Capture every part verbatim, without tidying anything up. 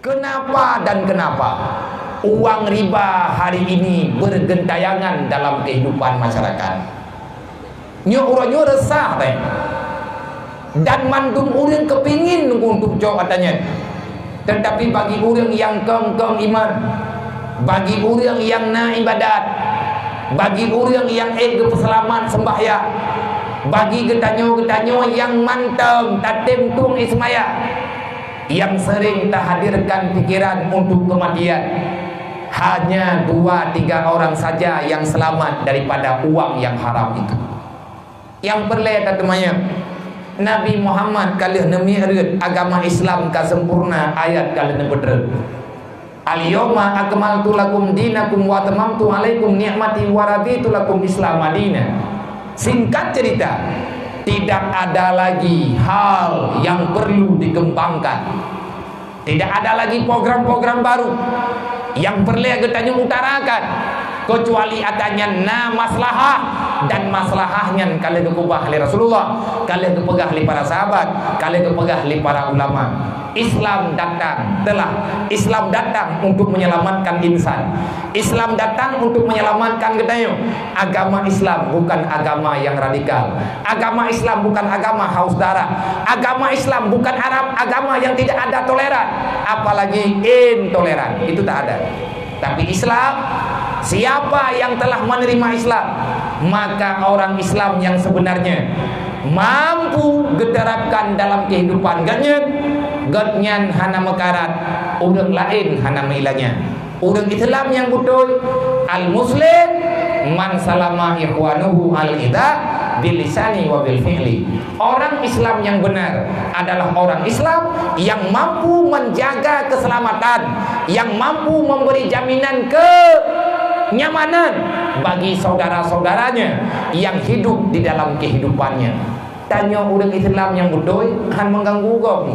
Kenapa dan kenapa uang riba hari ini bergentayangan dalam kehidupan masyarakat? Nyoe uroe nyoe resah teuh. Dan mandum ureuëng kepingin untuk cok ata nyan. Tetapi bagi ureuëng nyang kong-kong iman, bagi ureuëng nyang na ibadat, bagi ureuëng nyang ék geupeuseulamat sembahyang, bagi geutanyoe-geutanyoe nyang mantong tatem tueng ismaya, nyang sering tahadirkan pikiran untuk kematian, hanya dua tiga orang saja yang selamat daripada uang yang haram itu. Nyang peureulée tateumanyong, Nabi Muhammad ka lheueh neumiet rhot, agama Islam ka sempurna, ayat ka lheueh neupeudreuet. "Al-yauma akmaltu lakum dinakum wa atmamtu alaikum ni'mati wa raditu lakum Islam madina." Singkat cerita, tidak ada lagi hal yang perlu dikembangkan. Tidak ada lagi program-program baru nyang peureulée geutanyoe utarakan, keucuali ata nyan na maslahah, dan maslahah nyan ka lheueh geupeugah lé Rasulullah, ka lheueh geupeugah lé para sahabat, ka lheueh geupeugah lé para ulama. Islam datang telah, Islam datang untuk menyelamatkan insan. Islam datang untuk menyelamatkan geutanyoe. Agama Islam bukan agama yang radikal. Agama Islam bukan agama haus darah. Agama Islam bukan Arab, agama yang tidak ada toleran, apalagi intoleran. Itu tak ada. Tapi Islam, siapa yang telah menerima Islam, maka orang Islam yang sebenarnya mampu geuterapkan dalam kehidupan geuhnyan, geuhnyan hana meukarat, ureuëng laén hana meuilanya. Ureuëng Islam nyang beutôi, al-muslim man salama ikhwanuhu al-idha bil lisani wa bil fi'li. Orang Islam yang benar adalah orang Islam yang mampu menjaga keselamatan, yang mampu memberi jaminan kenyamanan bagi saudara-saudaranya yang hidup di dalam kehidupannya. Tanyoe ureuëng Islam nyang beutôi hán mengganggu gob.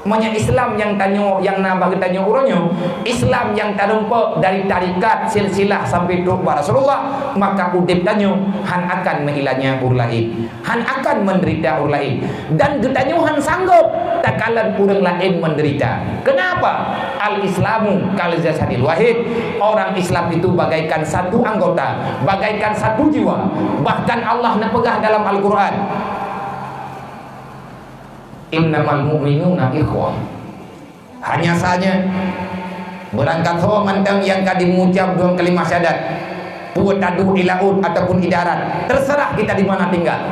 Meunyoe Islam nyang tanyoe, nyang na bak geutanyoe uroe nyoe, Islam nyang tarumpok dari tarekat, silsilah sampai trok bak Rasulullah, maka udeb tanyoe hán akan meuilanya ureuëng laén, hán akan menderita ureuëng laén, dan geutanyoe hán sanggob takalon ureuëng laén menderita. Kenapa? Al-Islamu kal jasadil wahid. Orang Islam itu bagaikan satu anggota, bagaikan satu jiwa. Bahkan Allah neupeugah dalam Al-Quran, "Innamal mu'minuna ikhwah." Hanya saja, beurangkat soe mantong nyang ka jimucab dua kalimah syahadat, peue taduek i laôt ataupun i darat, terserah kita di mana tinggal.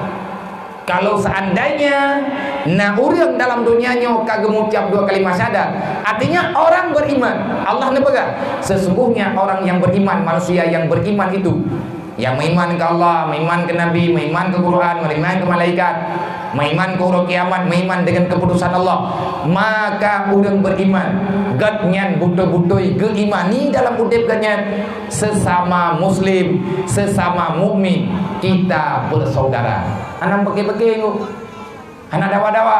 Kalau seandainya na ureuëng dalam dunia nyoe ka geumucab dua kalimah syahadat, artinya orang beriman. Allah neupeugah, sesungguhnya orang yang beriman, manusia yang beriman itu, yang meuiman keu Allah, meuiman keu Nabi, meuiman keu Quran, meuiman keu malaikat, meuiman keu uroe kiamat, meuiman dengan keputusan Allah, maka ureuëng beriman, geuhnyan beutôi-beutôi geuimani dalam udeb geuhnyan, sesama muslim, sesama mukmin, kita bersaudara. Hana beuke-beuke nyoe. Hana dawa-dawa.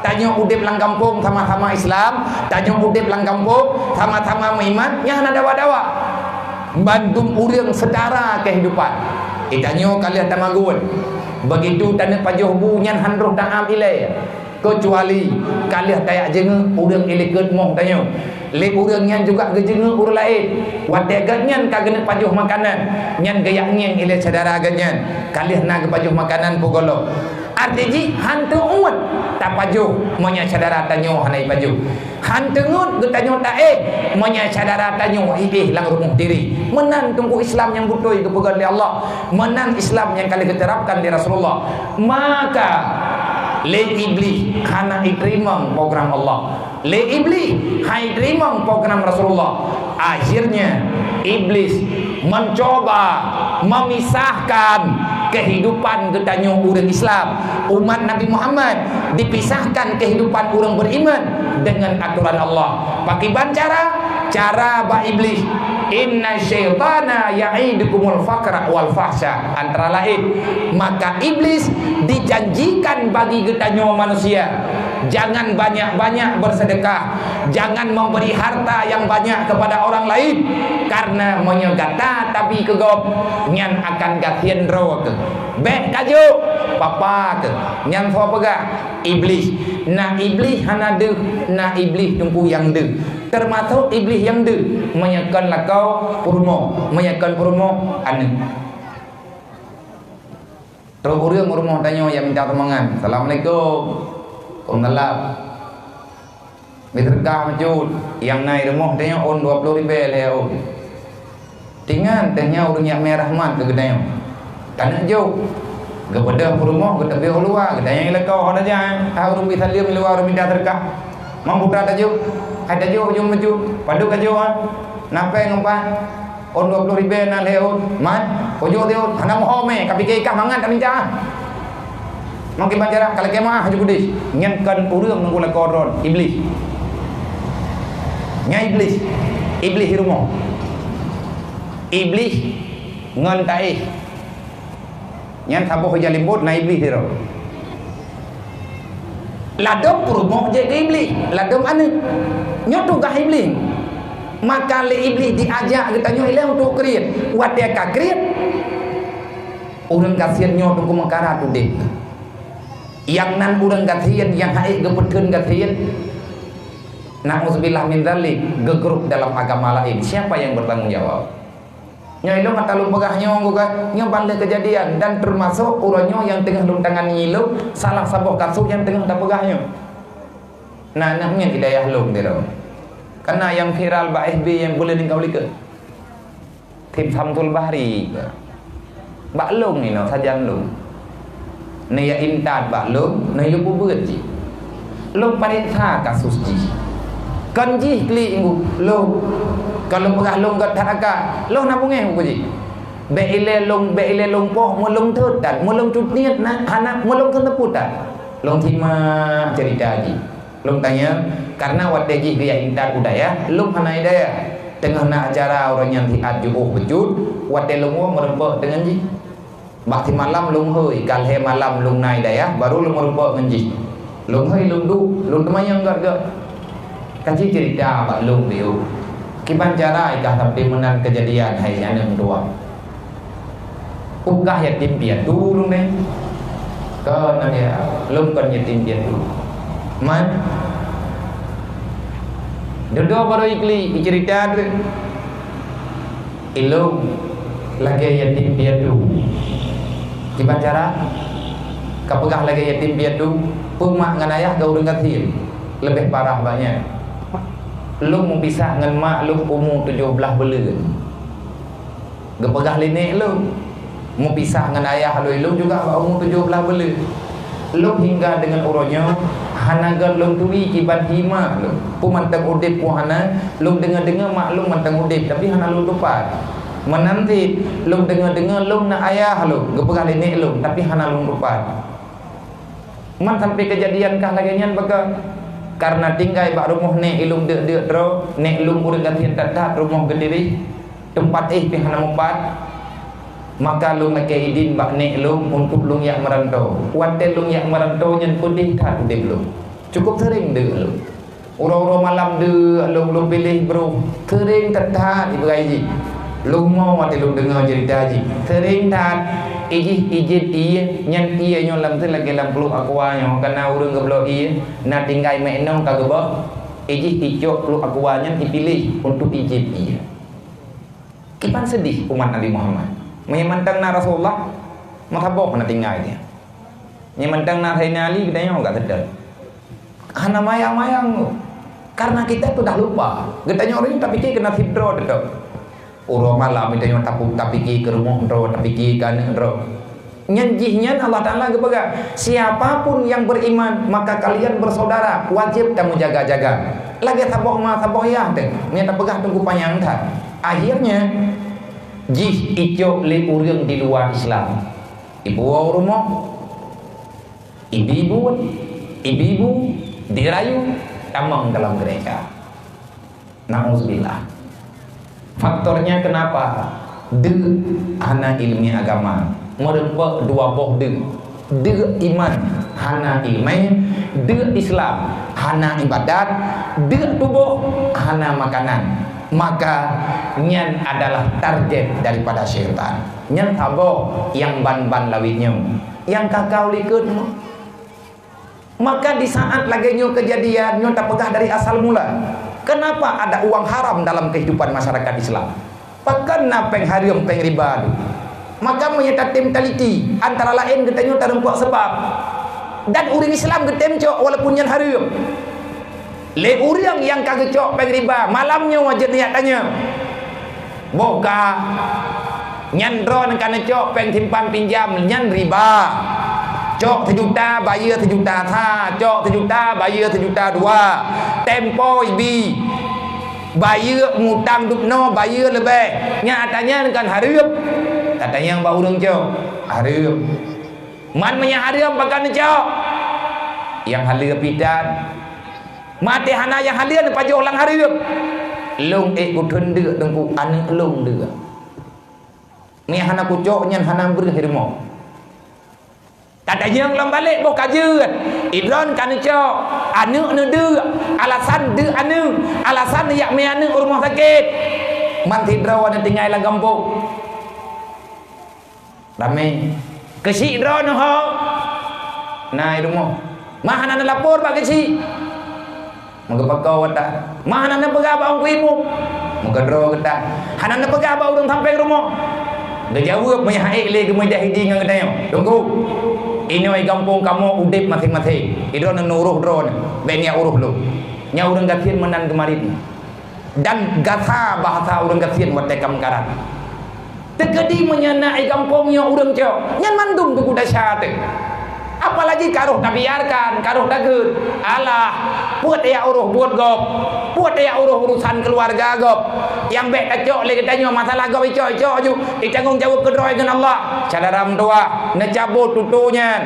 Tanyoe udeb lam gampông sama-sama Islam, tanyoe udeb lam gampông sama-sama meuiman, nyan hana dawa-dawa. Bandum ureuëng seutara kehidupan. Di tanyoe ka lheueh tamagun. Begitu taneuk pajoh bu nyan hán roh taam ilée. Keucuali ka lheueh tajak jeungeuk ureuëng ilikot moh tanyoe. Lé ureuëng nyan juga geujeungeuk ureuëng laén. Watée geuhnyan ka geuneuk pajoh makanan, nyan geuyak ngieng ilée syedara geuhnyan. Ka lheueh na geupajoh makanan peugohlom. Arti jih, hán teuôt tapajoh meunyoe syedara tanyoe hana jipajoh. Hán teuôt geutanyoe taéh meunyoe syedara tanyoe jiéh lam rumoh diri. Meunan teungku Islam nyang beutôi geupeugah lé Allah. Meunan Islam nyang ka lheueh geuterapkan lé Rasulullah. Maka lé Iblih hana jiteurimong program Allah. Lé Iblih hana jiteurimong program Rasulullah. Akhirnya, Iblih mencoba memisahkan kehidupan geutanyoe ureuëng Islam. Umat Nabi Muhammad dipisahkan kehidupan ureuëng beriman dengan aturan Allah. Pakiban cara? Cara bak Iblih. "Inna syaitana ya'idukumul faqra wal fahsya." Antara lain, maka Iblih dijanjikan bagi geutanyoe manusia, jangan banyak-banyak bersedekah, jangan memberi harta yang banyak kepada orang lain, karena meunyoe gata tabi keu gob, nyan akan gasien droe keuh. Bék tajok, papa keuh. Nyan soe peugah? Iblih. Na Iblih hana deuh, na Iblih teungku nyang deuh. Teumasok Iblih nyang deuh, meunyoe kon lakoe peurumoh, meunyoe kon peurumoh aneuk. Trok ureueng u rumoh tanyoe nyang minta sumbangan. "Assalamualaikum." "Waalaikumsalam." Meuseudekah meucut, nyang na i rumoh tanyoe ôn dua ploh ribèe lhèe ôn. Tingan teuh nyan ureueng nyang mé rahmat keu geutanyoe. Taneuk jok. Geupeudeuh peurumoh, geuteubiet u luwa, geutanyoe i lakoe hana jan. Hai ureueng bi saleuem i luwa, ureueng minta seudekah. Mam buta tajok. Hai tajok ujong meucut. Padub tajok, ha? Na péng ngon pat? Ôn dua ploh ribèe na lhèe ôn. Man, ujok siôn. Hana meuho mé, ka pike i kah mangat ka minta. Mangke ban cara ka lakèe meu'ah ju keudeh. Nyan kon ureueng nunggu lakoe droe, Iblih. Nyan Iblih. Iblih di rumoh. Iblih ngon taéh. Nyan saboh ija limbot na Iblih sidroe. Ladôm peurumoh jeuet keu Iblih, ladôm aneuk. Nyoe tugaih Iblih. Maka lé Iblih diajak geutanyoe ilèe untuk kriet. Watèe ka kriet, ureueng gasien nyoe teungku meukarat udép. Nyang nan ureueng gasien nyang hana geupeutreun gasien, na'udzubillah min dzalik, geugrôp dalam agama laén. Siapa yang bertanggung jawab? Nyoe ilôn ata lôn peugah nyoe, nyoe ban lé keujadian dan teumasok uroe nyoe nyang teungoh lôn tangani ilôn, salah saboh kasus nyang teungoh tapeugah nyoe. Na, na nyan di dayah lôn sidroe. Kana nyang viral bak F B nyang buleuen nibak likot. Tim Samsul Bahri. Bak lôn inoe sajan lôn. Neujak intat bak lôn, neujak peubeuet jih. Lôn pareksa kasus jih. Kon jih klik ngu, lôn. Kon lôn peugah lôn göt that aka, lôn na beungéh buku jih. Bèk ilèe lôn, bèk ilèe lôn poh, meulôn thôt that, meulôn cut niet na, hana, meulôn keuneupeuet that. Lôn simak cerita jih. Lôn tanyong, karena watèe jih geujak intat u dayah, lôn hana i dayah. Teungoh na acara ureueng nyan siat jiôh beucut, watèe lôn woe meurumpok deungon jih. Bak simalam lôn hôi, ka lhèe malam lôn na i dayah, barô lôn meurumpok ngon jih. Lôn hôi, lôn duek, lôn teumanyong göt-göt. Ka jicerita bak lôn beu. Kiban cara i kah sampoe meunan keujadian hai aneuk dua. Peugah yatim piatu lôn nyan. Kon ya, lôn kon yatim piatu. Man. Dudoe barô iklik, icerita tu. Ilôn lagèe yatim piatu. Kiban cara? Ka peugah lagèe yatim piatu, peue mak ngon ayah ka ureueng gasien. Leubeh parah bak nyan. Lôn meupisah ngon mak lôn umu tujoh blaih buleuen. Geupeugah lé nèk lôn, meupisah ngon ayah lôn, lôn juga bak umu tujoh blaih buleuen. Lôn hingga deungon uroe nyoe hana göt lôn turi kiban hi mak lôn. Peue mantong udép peue hana, lôn deungoe-deungoe mak lôn mantong udép, tapi hana lôn tupat. Meunan cit, lôn deungoe-deungoe lôn na ayah lôn, geupeugah lé nèk lôn, tapi hana lôn tupat. Man sampoe keujadian kah lagèe nyan baka, kareuna tinggai bak rumoh nèk ilôn deuk-deuk droe, nèk lôn ureueng gasien that-that rumoh geutirih, teumpat éh pih hana mupat, maka lôn lakèe idin bak nèk lôn untuk lôn jak meuranto. Watèe lôn jak meuranto nyan peudeh that udép lôn. Cukup seuring deuk lôn. Uroe-uroe malam deuk lôn, lôn piléh broh, seuring that-that ipeugah jih. Lôn mo watèe lôn deungoe ceurita jih. Seuring that, ijih ijieb ié, nyan ié nyoe lam seulagèe lam pluek aqua nyoe, ka na ureueng geubloe ié, na tinggai meuinong ka geubah, ijih icok pluek aqua nyan ipiléh untuk ijieb ié. Kiban seudeh umat Nabi Muhammad. Meunyoe mantong na Rasulullah, meusaboh na tinggai dia. Nyoe mantong na Saidina Ali, geutanyoe ka seutôt. Hana mayang-mayang tu. Karena kita sudah lupa. Geutanyoe ureueng tapike keu naseb droe teutap. Uroe malam geutanyoe tapu-, tapike keu rumoh droe, tapike keu aneuk droe. Nyan jih nyan Allah Taala geupeugah, "Siapa pun yang beriman, maka kalian bersaudara, wajib tameujaga-jaga." Lagèe saboh ma saboh yah teuh. Nyan tapeugah teungku panyang that. Akhirnya, jih icok lé ureueng di luwa Islam. Ibuwoe u rumoh, ibi-ibu, ibi-ibu dirayu tamong dalam gereja. Nauzubillah. Faktornya kenapa? Deuk hana ileumèe agama. Meurumpok dua boh deuk. Deuk iman hana ileumèe, deuk Islam hana ibadat, deuk tuboh hana makanan. Maka nyan adalah target daripada syaitan. Nyan saboh nyang ban-ban lawét nyoe. Nyang kakau likot nyoe. Maka di saat lagèe nyoe keujadian, nyoe tapeugah dari asal mula. Kenapa ada uang haram dalam kehidupan masyarakat Islam? Pakon na péng hareuem, péng riba tu? Maka meunyoe tatem taliti, antara laén geutanyoe tareumpok sabab. Dan ureuëng Islam geutem cok walaupun nyan hareuem. Lé ureuëng nyang ka geucok péng riba, malam nyoe jeuet neujak tanyong. Boh ka, nyan droeneuh ka neucok péng simpan pinjam, nyan riba. Cok seujuta, bayeue seujuta sa, cok seujuta, bayeue seujuta dua. Tempo ibi. Bayeue mutang dubnoe, bayeue leubeh. Nyan atanyong kan hareuem. Tatanyong bak ureuëng cok, hareuem. Man meunyoe hareuem pakon neucok? Nyang haleue pih tan. Maté hana nyang haleue neupajoh lam hareuem. Lôn ék kutheun deuk teungku, aneuëk lôn deuk. Meunyoe hana kucok nyan hana breueh i rumoh. Tatanyong lom balek boh ka jeuet. Idroeneuh ka neucok, aneuëk neudeuk. Alasan deuk aneuëk. Alasan neujak mé aneuëk u rumoh sakét. Man sidroe neutinggai lam gampông. Ramé. Keuchik droeneuh ho? Na i rumoh. Ma hana neulapor bak keuchik? Meugeupako gata. Ma hana neupeugah bak Teungku Imum? Meukeudroe gata. Hana neupeugah bak ureuëng sampéng rumoh? Geujaweueb meuhai lé geumeujahi di ngon geutanyoe. Teungku, inoe i gampông kamoe udeb maséng-maséng. Idroeneuh neuuroh droeneuh. Bék neujak uroh lôn. Nyan ureuëng gasien meunan geumari. Dan gasa bahasa ureuëng gasien watée ka meukarat. Teukeudi meunyoe na i gampông nyoe ureuëng cok, nyan mandum teungku desya teuh. Apalagi karoh tabiarkan, karoh tageuet. Alah, peuet ya uroh buet gob, peuet ya uroh urusan keuluwarga gob. Nyang bék tacok lé geutanyoe masalah gob icok-icok ju, itanggong jaweueb keudroe ngon Allah. Syedara meutuwah, neucabot tutoe nyan.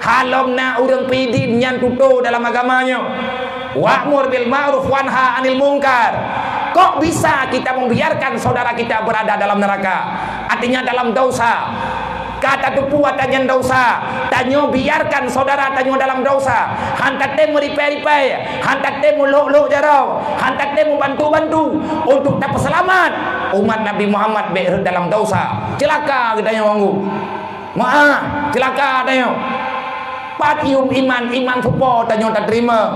Halom na ureuëng peuidin nyan tutoe dalam agama nyoe. Wa'mur bil ma'ruf wanha 'anil munkar. Kok bisa kita membiarkan saudara kita berada dalam neraka? Artinya dalam dosa. Ka tateupeue ata nyan dosa, tanyoe biarkan saudara tanyoe dalam dosa. Han tatem meuripai-ripai, han tatem meulhok-lhok jaroe, han tatem meubantu-bantu untuk tapeuseulamat umat Nabi Muhammad bék rhot dalam dosa. Ceulaka geutanyoe anggô. Meu'ah, ceulaka tanyoe. Pat yum iman, iman supo tanyoe tateurimong.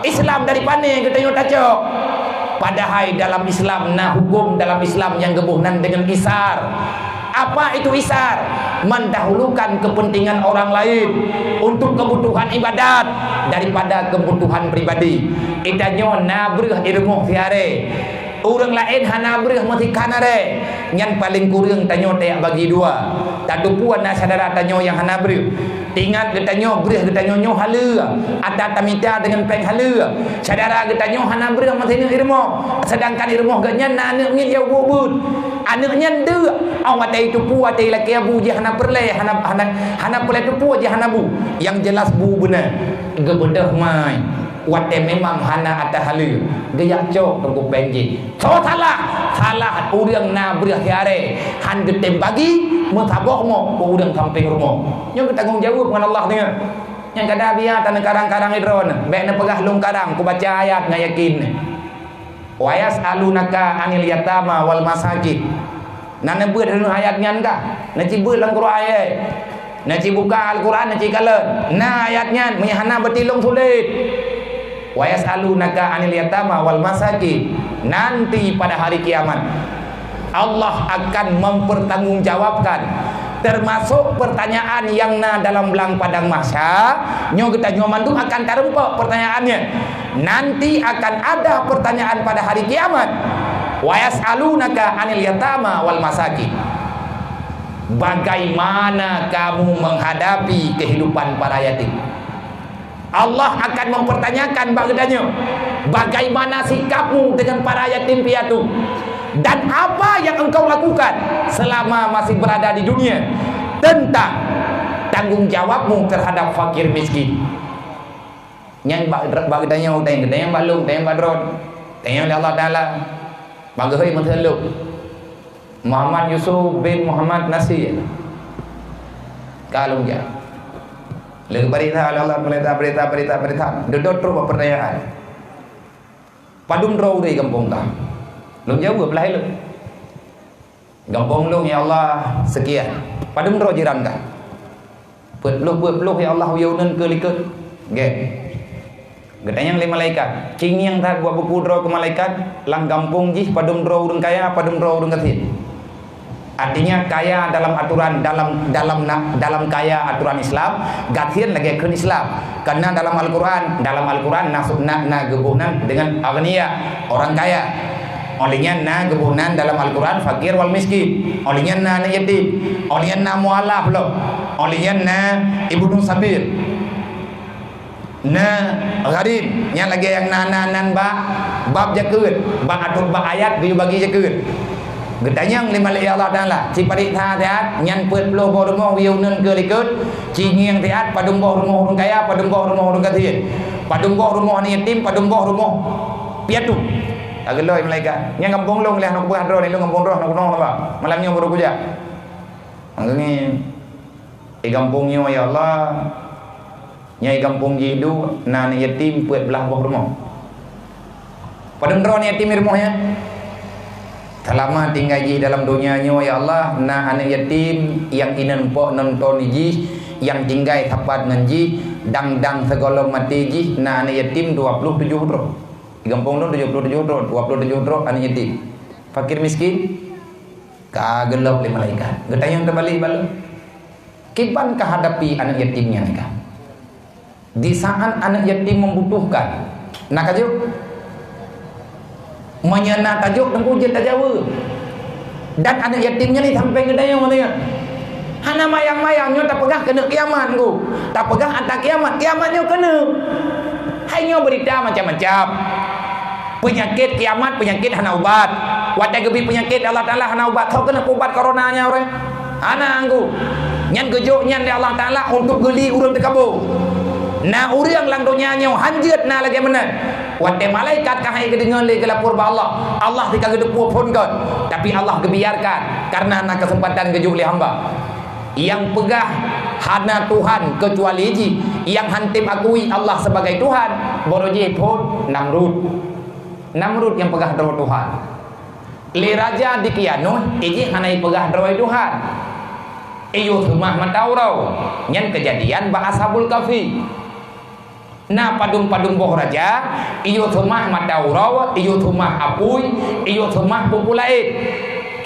Islam dari pané geutanyoe tacok. Padahai dalam Islam na huköm dalam Islam nyang geuboh nan deungon isar. Apa itu isar? Mendahulukan kepentingan orang lain untuk kebutuhan ibadat daripada kebutuhan pribadi. Geutanyoe na breueh i rumoh siharé. Ureuëng laén hana breueh meusikan aré, nyan paleng kureueng tanyoe tajak bagi dua. Tateupeue na syedara tanyoe nyang hana breueh. Ingat geutanyoe breueh geutanyoe nyoe haleue, ata tamita deungon péng haleue. Syedara geutanyoe hana breueh meusineuk i rumoh, seudangkan i rumoh geuhnyan na aneuëk miet nyang ubeuet-ubeuet. Aneuëk nyan deuk, 'oh watée teupeue watée lakée bu jih hana peureulée, hana, hana, hana peureulée teupeue jih hana bu. Nyang jeulaih bu beuna geubeudôh mai. Watée memang hana ata haleue, geujak cok teungku péng jih. Soe salah? Salah ureuëng na breueh siharé, han geutem bagi, meusaboh mo keu ureuëng sampéng rumoh. Nyoe geutanggong jaweueb ngon Allah deungon. Nyang kada biya taneukarang-karang i droeneuh, bék neupeugah lôn karang, kubaca ayat ngon yakin. Wa yas'alunaka 'anil yatama wal masakin. Na neubeuet droeneuh ayat nyan kah? Neuci beuet lam Quran ayat. Neuci buka Al-Quran, neuci kalon. Na ayat nyan, meunyo hana beutilong sulet. Wa yas'alunaka 'anil yatama wal masakin. Nanti pada hari kiamat, Allah akan mempertanggungjawabkan termasuk pertanyaan yang na dalam blang padang mahsyar. Nyoe geutanyoe mandum akan tareumpok pertanyaannya. Nanti akan ada pertanyaan pada hari kiamat. Wa yas'alunaka 'anil yatama wal masakin. Bagaimana kamu menghadapi kehidupan para yatim? Allah akan mempertanyakan bak geutanyoe, bagaimana sikapmu dengan para yatim piatu? Dan apa yang engkau lakukan selama masih berada di dunia tentang tanggung jawabmu terhadap fakir miskin? Nyan bak, bak geutanyoe, tanyong, tanyong bak lôn, tanyong bak droe, tanyong lé Allah Taala. Bak geuhôi meuteulok. Muhammad Yusuf bin Muhammad Nasir. Ka lôn jak. Lé geubarita lé Allah, barita, barita, barita, barita. Dudoe trok bak pertanyaan. Padum droe ureuëng gampông kah? Lôn jaweueb lah ilôn. Gampông lôn, ya Allah, sekian. Padum droe jiran kah? Peuet ploh, peuet ploh, ya Allah, uyuneun keu likot. Gét. Geutanyong lé malaikat, "Cingieng that buet buku droe keu malaikat, lam gampông jih padum droe ureuëng kaya, padum droe ureuëng gasien?" Artinya kaya dalam aturan, dalam, dalam na-, dalam kaya aturan Islam, gasien lagée kheun Islam. Karena dalam Al-Quran, dalam Al-Quran na, na, na geuboh nan dengan aghnia, orang kaya. Óh lheueh nyan na geuboh nan dalam Al-Quran fakir wal miskin. Óh lheueh nyan na aneuk yatim. Óh lheueh nyan na mualaf lom. Óh lheueh nyan na ibnu sabil. Na gharim, nyan lagée nyang na, na nan bak bab jakeuet, bak ateueh bak ayat geuyue bagi jakeuet. Geutanyong lé malaikat Allah Taala, "Ciparit that, that, nyan peuet ploh boh rumoh geuyue uneuen keu likot, cingieng that, padum boh rumoh ureuëng kaya, padum boh rumoh ureuëng gasien, padum boh rumoh aneuk yatim, padum boh rumoh piatu?" Ka geulôi malaikat, "Nyan gampông lôn lé, hana kupeugah droe lé, lôn gampông droe hana kunoe haba. Malam nyoe baru kujak." Nyan geungieng, "Di gampông nyoe, ya Allah, nyan di gampông jih duek na aneuk yatim peuet blaih boh rumoh." "Padum droe aneuk yatim di rumoh nyan?" "Seulama tinggai jih dalam donya nyoe, ya Allah, na aneuk yatim nyang inan pok nonton jih, nyang tinggai sapat ngon jih, dang-dang sigohlom maté jih, na aneuk yatim dua ploh tujoh droe. Di gampông lôn tujoh ploh tujoh droe, dua ploh tujoh droe aneuk yatim. Fakir miskin." Ka geulok lé malaikat. Geutanyong teubalek bak lôn, "Kiban kahadapi aneuk yatim nyan ka?" Di saat aneuk yatim membutuhkan, na kajok? Meunyoe na tajok, teungku jeuet tajaweueb. Dan aneuk yatim nyan ni sampai geutanyong, katanya, hana mayang-mayang nyoe tapeugah keuneuk kiamat, teungku. Tapeugah ata kiamat, kiamat nyoe keuneuk. Hai nyoe beurita macam-macam. Peunyakét kiamat, peunyakét hana ubat. Watée geubi peunyakét, Allah Taala hana ubat. Soe keuneuk ubat corona nyan, ureuëng? Hana, teungku. Nyan geujok nyan lé Allah Taala untuk geuli ureuëng teukabo. Na ureuëng lam donya nyoe hanjeuet na lagée meunan. Watée malaikat ka hai geudeungoe lé geulapor bak Allah, Allah teuka geuteupeue phon kon. Tapi Allah geubiarkan karena na keuseumpatan geujok lé hamba. Nyang peugah hana Tuhan keucuali jih, nyang han tem akui Allah sebagai Tuhan, baroe jih phon Namrud. Namrud nyang peugah droe Tuhan. Lé raja dikeue Nuh, ijih hana ipeugah droe Tuhan. Iyue seumah mata uroe. Nyan keujadian bak Ashabul Kahfi. Na padum-padum boh raja, iyue seumah mata uroe, iyue seumah apui, iyue seumah peue-peue laén.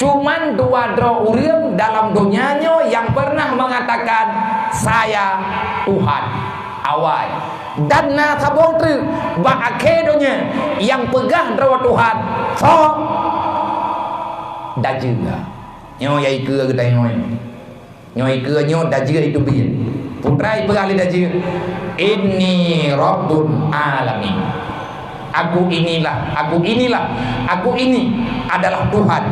Cuman dua droe ureuëng dalam donya nyoe nyang pernah mengatakan, "Saya Tuhan." Awai. Dan na saboh treuk bak akhé donya nyang peugah droe Tuhan, soe? Dajeue. Nyoe nyang ikeue geutanyoe. Nyoe ikeue nyoe dajeue iteubiet. Putra ipeugah lé dajeue, "Inni Rabbul Alamin." Aku inilah, aku inilah, aku ini adalah Tuhan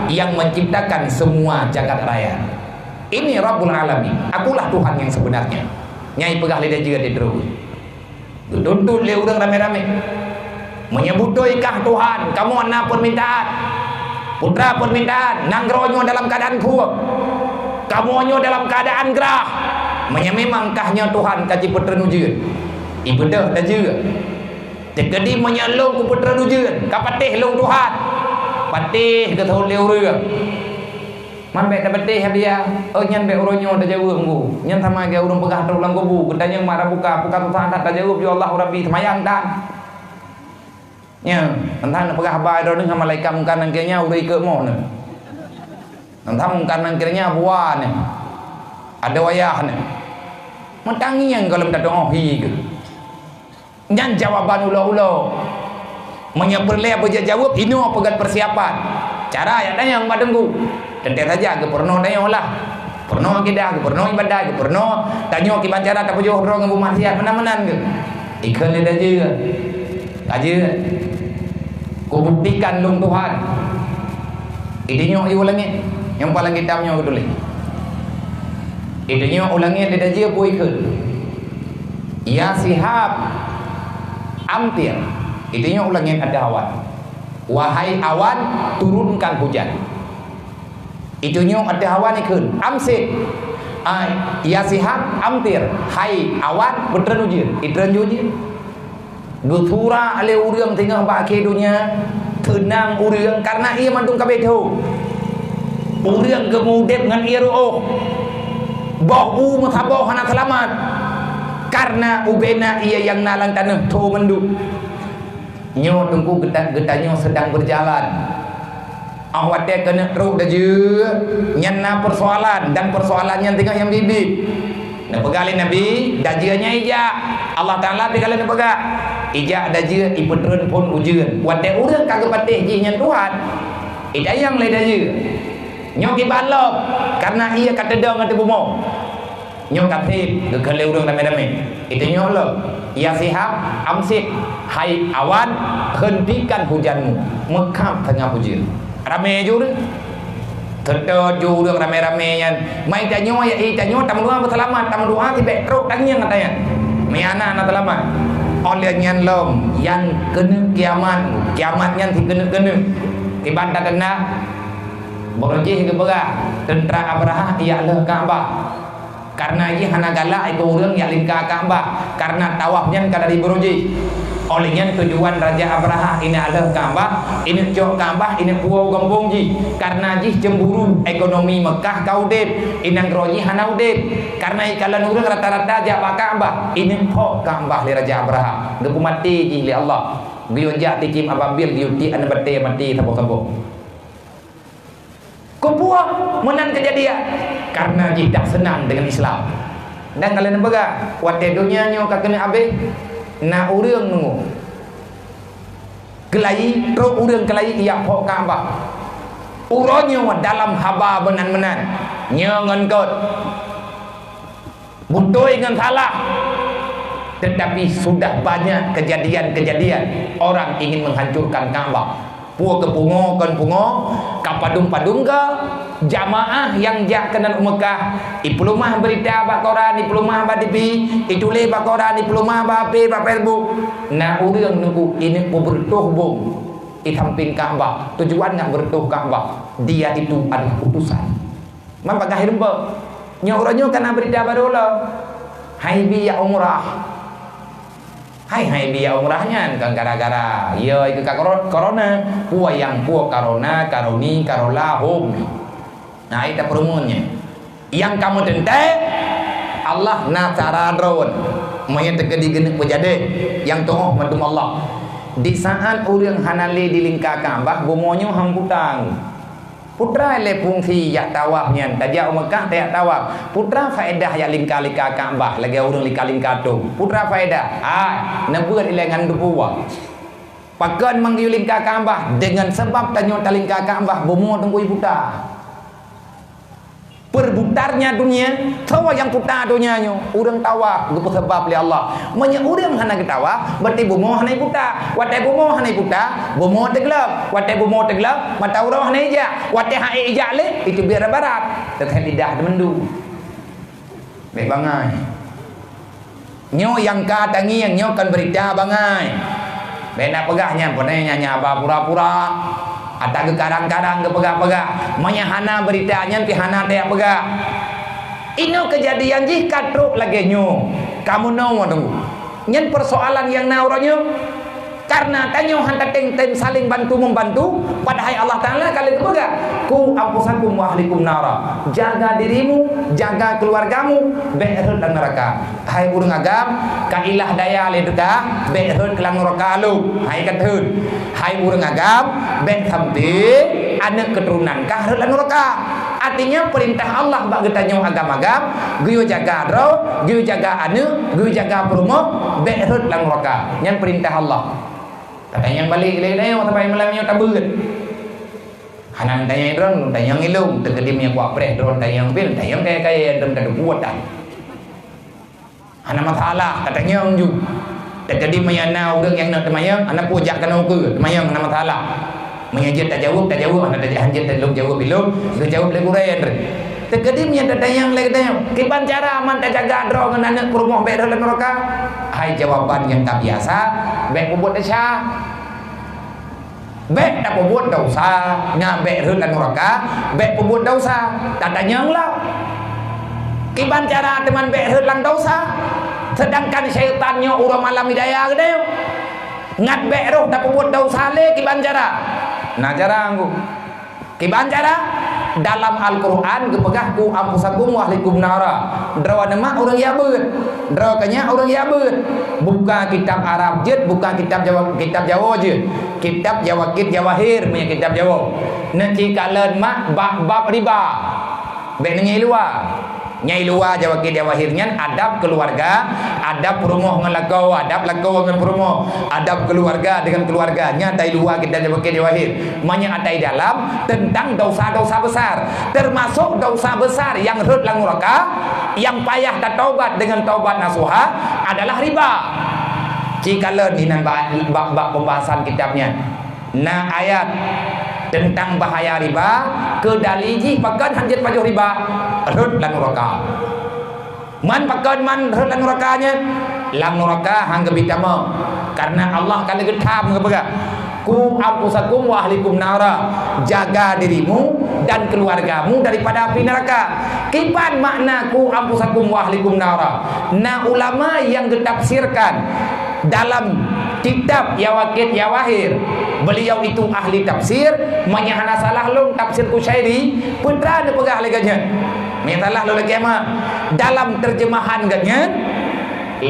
yang menciptakan semua jagat raya. Ini Rabbul Alamin. Akulah Tuhan yang sebenarnya. Nyang ipeugah lé dajeue di terus. Geutuntut lé ureuëng ramé-ramé. Meunyoe beutôi kah Tuhan, kamoe na peurmintaan. Putra peurmintaan, nanggroe nyoe dalam keuadaan khueng. Kamoe nyoe dalam keuadaan grah. Meunyoe memang kah nyoe Tuhan ka jipeutreun ujeuen, ibeudôh dajeue. Teukeudi meunyoe lôn kupeutreun ujeuen, ka patéh lôn Tuhan. Patéh geuthon lé ureuëng. Man bék tapatéh hadiah, oh nyan bék uroe nyoe tajaweueb, teungku. Nyan sama lagée ureuëng peugah trok lam kubu, geutanyong mak Rabbuka, peue ka susah that tajaweueb, ya Allah Rabbi, seumayang tan. Nyan, entah neupeugah haba droeneueh ngon malaikat Mungkar Nakir nyan, ureuëng ikot moh nyan. Entah Mungkar Nakir nyan bua nyan. Adoe ayah nyan. Meutangieng gohlom tateungoh hi geuh. Nyan jawaban ulo-ulo. Meunyoe peureulée beujaweueb, inoe peugét peusiapan. Cara jak tanyong bak teungku. Teuntée saja geupeurunoe tanyoe lah. Peurunoe akidah, geupeurunoe ibadat, geupeurunoe tanyoe kiban cara tapajoh droe ngon beumaksiat meunan-meunan geuh. Ikheun lé dajeue. Dajeue. Kubuktikan lôn Tuhan. Iteunyoe u langét, nyang paléng itam nyoe geutuléh. Iteunyoe u langét lé dajeue bui kheun, "Ya Sihab, amtir." Iteunyoe u langét ateueh awan, "Wahai awan, turunkan hujan." Iteunyoe ateueh awan ikheun, "Amsik." Ai, "Ya Sihab, amtir." Hai awan, beutreun ujeuen. Itreun ujeuen. Geusura lé ureuëng teungoh bak akhé donya, teunang ureuëng, kareuna ié mandum ka beuet tho. Ureuëng geumeu-udeb ngon ié reuôh. Boh u meusaboh hana seulamat. Kareuna ubena ié nyang na lam tanoh tho mandum. Nyoe Teungku geuta-, geutanyoe seudang beujalan. Óh watée keuneuk trok dajue, nyan na peusoalan, dan peusoalan nyan teungoh nyang biet-biet. Neupeugah lé Nabi, dajue nyan ijak. Allah Taala pih ka lheueh neupeugah, ijak dajue ipeutreun phon ujeuen. Watée ureuëng ka geupatéh jih nyan Tuhan, itanyong lé dajue. Nyoe kiban lom, kareuna ié ka teudong ateueh bumoe. Nyoe ka treb geukheun lé ureuëng ramé-ramé. Itunyok lom, ya sihab, amsik, hai awan, hentikan hujanmu. Meukhab teungoh ujeuen. Ramé ju ureuëng. Teutôt ju ureuëng ramé-ramé nyan. Mai tanyoe ya, eh, tanyoe tameudoa beuseulamat, tameudoa tibék trok tangieng ata nyan. Meuhana na seulamat. Óh lheueh nyan lom, nyang keuneuk kiamat, kiamat nyan sikeuneuk-keuneuk. Kiban tateuna, baroe jih geupeugah, teuntra Abrahah ijak lheueh Ka'bah. Kareuna jih hana galak ikôt ureuëng jak lingka Ka'bah, kareuna tawaf nyan ka dari baroe jih. Óh lheueh nyan tujuan Raja Abrahah ineuk lheueh Ka'bah, ineuk cok Ka'bah, ineuk puwoe gampông jih. Kareuna jih cemburu ekonomi Meukah ka udeb, i nanggroe jih hana udeb. Kareuna ikalon ureuëng rata-rata jak bak Ka'bah, ineuk phok Ka'bah lé Raja Abrahah. Geupeumaté jih lé Allah. Geuyue jak tikim ababil, geuyue tiek aneuëk batée maté saboh-saboh. Keupeue meunan keujadian? Kareuna jih dak seunang deungon Islam. Dan ka lheueh neupeugah, watée donya nyoe ka keuneuk abéh, na ureuëng nunggu. Keulayi, trok ureuëng keulayi ijak phok Ka'bah. Uroe nyoe dalam haba meunan-meunan. Nyoe ngon kot. Beutôi ngon salah. Tetapi sudah banyak kejadian-kejadian orang ingin menghancurkan Ka'bah. Peue keu pungo kon pungo, ka padum-padum keu jamaah nyang jak keunan u Meukah, ipeuleumah beurita bak koran, ipeuleumah bak T V, ituléh bak koran, ipeuleumah bak H P, bak Facebook. Na ureuëng nunggu ineuk peubeureutoh bom di sampéng Ka'bah. Tujuan nyan beureutoh Ka'bah. Dia itu adalah utusan. Man bagaih rumpok. Nyoe uroe nyoe ka na beurita barô lom. Hai bi jak umrah. Hai, hai bi jak umrah nyan kon gara-gara, ya, ikeu ka koro-, korona. Peue nyang peue korona, karoni, karola, hom. Nah, ita peureumeun nyan. Nyang kamoe teuntée, Allah na cara droen. Meunyoe teukeudi geuneuk peujadeh, nyang tuoh mandum Allah. Di saat ureuëng hana lé di lingka Ka'bah, bumoe nyoe han puta. Putra lé fungsi jak tawaf nyan, tajak u Meukah tajak tawaf. Putra faedah jak lingka-lingka Ka'bah lagée ureuëng lingka-lingka tông. Putra faedah, hai, neubeuet ilée ngon deupue. Pakon manggeu lingka Ka'bah? Deungon sabab tanyoe talingka Ka'bah bumoe teungku iputa. Perbutarnya dunia, soe nyang puta donya nyoe? Ureuëng tawaf geupeusabab lé Allah. Meunyoe ureuëng hana geutawaf, berarti bumoe hana iputa. Watée bumoe hana iputa, bumoe teugleueng. Watée bumoe teugleueng, mata uroe hana ijak. Watée han ék ijak lé, itu biar barat. Teuthét lidah teumendung. Bék bangai. Nyoe nyang ka tangieng, nyoe kon beurita bangai. Bék na peugah nyan, peureunah nyan haba pura-pura. Ata geukarang-karang geupeugah-peugah. Meunyoe hana beurita nyan pih hana tajak peugah. Inoe keujadian jih ka trok lagée nyoe. Kamoe nyoe, nyan persoalan nyang na uroe nyoe. Kareuna tanyoe han tatém-tém saléng bantu-membantu, padahai Allah Taala ka lheueh geupeugah, "Qu anfusakum wa ahlikum nara." Jaga dirimu, jaga keluargamu, bék rhot lam neuraka. Hai ureuëng agam, ka ilah daya lé teuka, bék rhot lam neuraka lom. Hai ka thon. Hai ureuëng agam, bék sampoe aneuëk keuturonan kah rhot lam neuraka. Artinya, peurintah Allah bak geutanyoe agam-agam, geuyue jaga droe, geuyue jaga aneuëk, geuyue jaga peurumoh, bék rhot lam neuraka. Nyan peurintah Allah. Tatanyong balek lé tanyoe, sampai malam nyoe tabeuet. Hana tanyong droe, tanyong ilong, teukeudi meunyoe kuat preh droe tanyong pih, tanyong kaya-kaya nyang droe tatubuet dah. Hana masalah, tatanyong ju. Teukeudi meunyoe na ureuëng nyang neuk teumanyong, hana peue jak keunoe ukeue, teumanyong hana masalah. Meunyoe jeuet tajaweueb, tajaweueb, hana tajak, han jeuet lôn jaweueb ilong, geujaweueb lé gurée nyan. Teukeudi meunyoe tatanyong lé geutanyoe, kiban cara man tajaga droe ngon aneuëk peurumoh bék rhot lam neuraka? Hai jawaban nyang ka biasa, bék peubuet desya. Bék tapeubuet desya, nyan bék rhot lam neuraka, bék peubuet desya. Tatanyong lom. Kiban cara teuma bék rhot lam desya? Seudangkan syaitan nyoe uroe malam hidaya geutanyoe. Ngat bék roh tapeubuet desya lé kiban cara? Na cara nggu. Kiban cara? Dalam Al-Quran geupeugah, "Ku anfusakum wa ahlikum nara." Droe neuh mak ureuëng jak beuet. Droe keuh nyak ureuëng jak beuet. Buka kitab Arab jeuet, buka kitab Jawa, kitab Jawa jeuet. Kitab Jawakit Jawahir, meunyo kitab Jawa. Neuh ci kalon mak bab-bab riba. Bék neungieng luwa. Nyang luwa Jawakit Jawahir nyan adab keuluwarga, adab peurumoh ngon lakoe, adab lakoe ngon peurumoh, adab keuluwarga deungon keuluwarga. Nyan ata luwa kitab Jawakit Jawahir. Meunyo ata dalam teuntang dosa-dosa besar, teumasok dosa besar nyang rhot lam nuraka, nyang payah tataubat deungon taubat nasuha adalah riba. Ci kalon inan bak, bak, bak pembahasan kitab nyan. Na ayat teuntang bahaya riba, keu dali jih pakon hanjeuet pajoh riba, rhot lam nuraka. Man pakon man rhot lam nuraka nyan? Lam nuraka han geubri tamong, kareuna Allah ka lheueh geutham geupeugah, "Ku anfusakum wa ahlikum nara," jaga dirimu dan keluargamu daripada api neraka. Kiban makna "Ku anfusakum wa ahlikum nara"? Na ulama nyang geutafsirkan, dalam kitab Yawakit Yawahir, beliau itu ahli tafsir, meunyo hana salah lôn tafsir Qusyairi, peue teuma neupeugah lé gobnyan. Meunyo salah lôn lakée meu'ah. Dalam terjemahan gobnyan,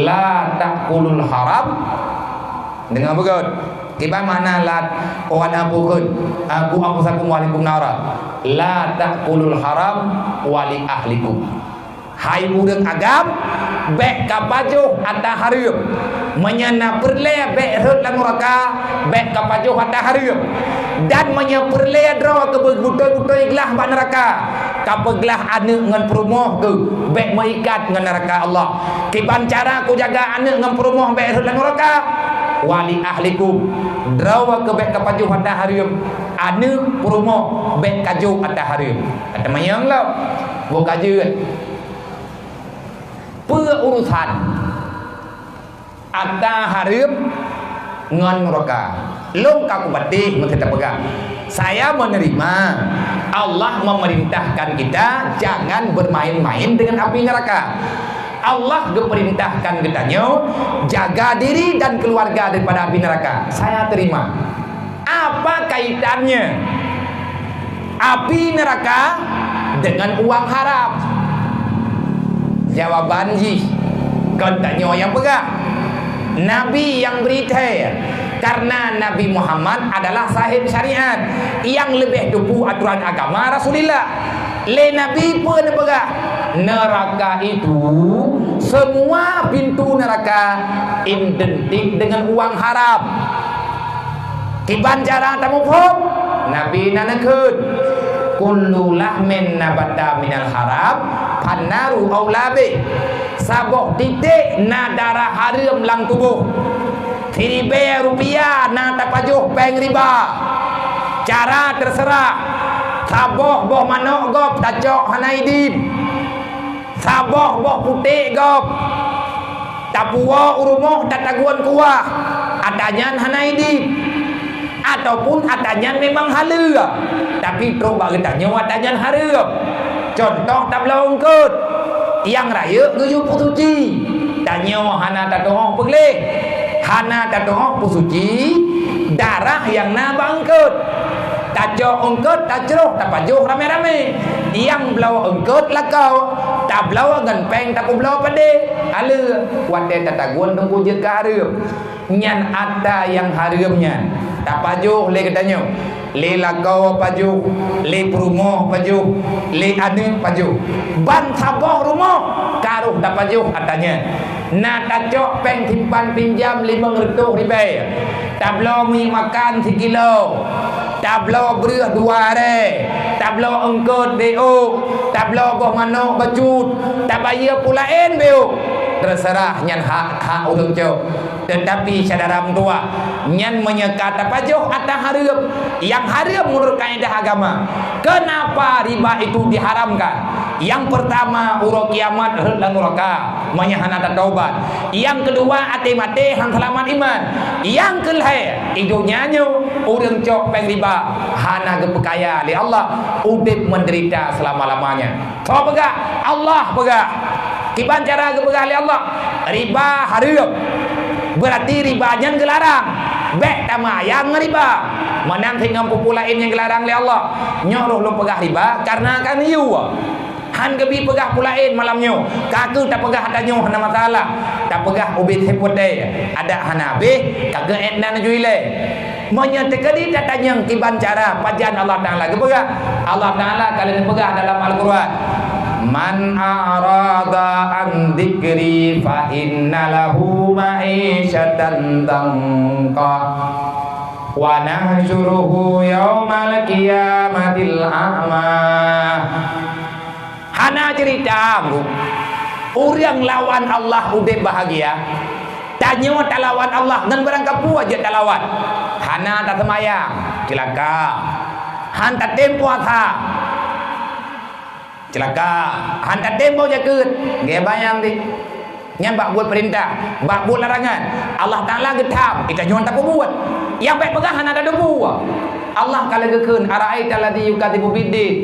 "La ta'kulul haram." Deungoe beugét. Kiban makna la, oh, ana bukon, aku, aku sakum wa alaikum nara. "La ta'kulul haram wa li ahlikum." Hai ureuëng agam, bék ka pajoh ata hareuem. Meunyo na peureulée bék rhot lam nuraka, bék ka pajoh ata hareuem. Dan meunyo peureulée droe keubeutôi-beutôi glah bak nuraka, ka peuglah aneuëk ngon peurumoh keuh, bék meuikat ngon nuraka Allah. Kiban cara kujaga aneuëk ngon peurumoh bék rhot lam nuraka? "Wa li ahlikum." Droe keuh bék ka pajoh ata hareuem, aneuëk, peurumoh bék ka jok ata hareuem. Ata manyang lom, boh ka jeuet. Peue urusan ata hareuem ngon nuraka? Lôn ka kupatéh meunteuk tapeugah, saya menerima Allah memerintahkan kita jangan bermain-main dengan api neraka. Allah geupeurintahkan geutanyoe jaga diri dan keluarga daripada api neraka. Saya terima. Apa kaitannya api neraka dengan uang haram? Jawaban jih, kon tanyoe nyang peugah. Nabi nyang bri thèe, karena Nabi Muhammad adalah sahib syariat, nyang leubeh teupeu aturan agama Rasulullah. Lé Nabi peue neupeugah? Neraka itu semua pintu neraka identik dengan uang haram. Kiban cara tamuphom? Nabi na neukheun, "Kullu lahmin nabata minal haram, fannaru aula bih." Saboh titék na darah hareuem lam tuboh. Siribée rupiah na tapajoh péng riba. Cara teuseurah, saboh boh manok gob tacok hana idin. Saboh boh puték gob tapuwoe u rumoh tatagun kuah, ata nyan hana idin. Ataupun ata nyan memang haleuem, tapi trok bak geutanyoe ata nyan hareuem. Cuntoh tabloe eungkôt, nyang rayeuk geuyue peusuci. Tanyoe hana tatu'oh peugleh, hana tatu'oh peusuci darah nyang na bak eungkôt. Tacok eungkôt, tacroh, tapajoh ramé-ramé. Nyang bloe eungkôt lakoe, tabloe ngon péng tapeubloe padé. Haleue, watée tatagun teungku jeuet keu hareuem. Nyan ata nyang hareuem nyan tapajoh lé geutanyoe. Lé lakoe pajoh, lé peurumoh pajoh, lé aneuëk pajoh. Ban saboh rumoh ka rhoh tapajoh ata nyan. Na tacok péng simpan pinjam limong reutôh ribée. Tabloe miek makan sikilo. Tabloe breueh dua arée. Tabloe eungkôt béuk. Tabloe boh manok bacut. Tabayeue peue laén béuk. Teuseurah nyan hak-hak ureuëng cok. Teutapi syedara meutuwah, nyan meunyoe ka tapajoh ata hareuem, nyang hareuem meunurot kaedah agama. Keunapa riba itu diharamkan? Nyang peurtama, uroe kiamat rhot lam nuraka, meunyoe hana tataubat. Nyang keudua, até maté han seulamat iman. Nyang keulhée, i donya nyoe ureuëng cok péng riba hana geupeukaya lé Allah, udeb meudeurita seulama-lamanya. Soe peugah? Allah peugah. Kiban cara geupeugah lé Allah? Riba hareuem. Beurati riba nyan geularang. Bék tamayang ngon riba. Meunan cit ngon peue-peue laén nyang geularang lé Allah. Nyoe roh lôn peugah riba karena kan yue. Han geubi peugah peue laén malam nyoe. Ka kheueh tapeugah tanyoe hana masalah. Tapeugah ubit seuputée. Adak hana habéh, ka geuék nan ju ilée. Meunyoe teukeudi tatanyong kiban cara pajan Allah Taala geupeugah, Allah Taala ka lheueh peugah dalam Al-Qur'an, "Man a'rada an dzikri fa inna lahu ma'isyatan dhanka, wa nahsyuruhu yaumal qiyamatil a'ma." Hana ceurita, Bu. Ureuëng lawan Allah udeb bahagia. Tanyoe talawan Allah ngon barang kapeue jeuet talawan. Hana taseumayang, ceulaka. Han tatem puasa, ceulaka. Han tatem boh jakeuet, geubayang deh. Nyan bak buet peurintah, bak buet larangan. Allah Taala geutham, geutanyoe tapeubuet. Nyang bék peugah hana tateupeue. Allah ka lheueh geukheun, "Ara'aital ladzi yukadzibu biddin."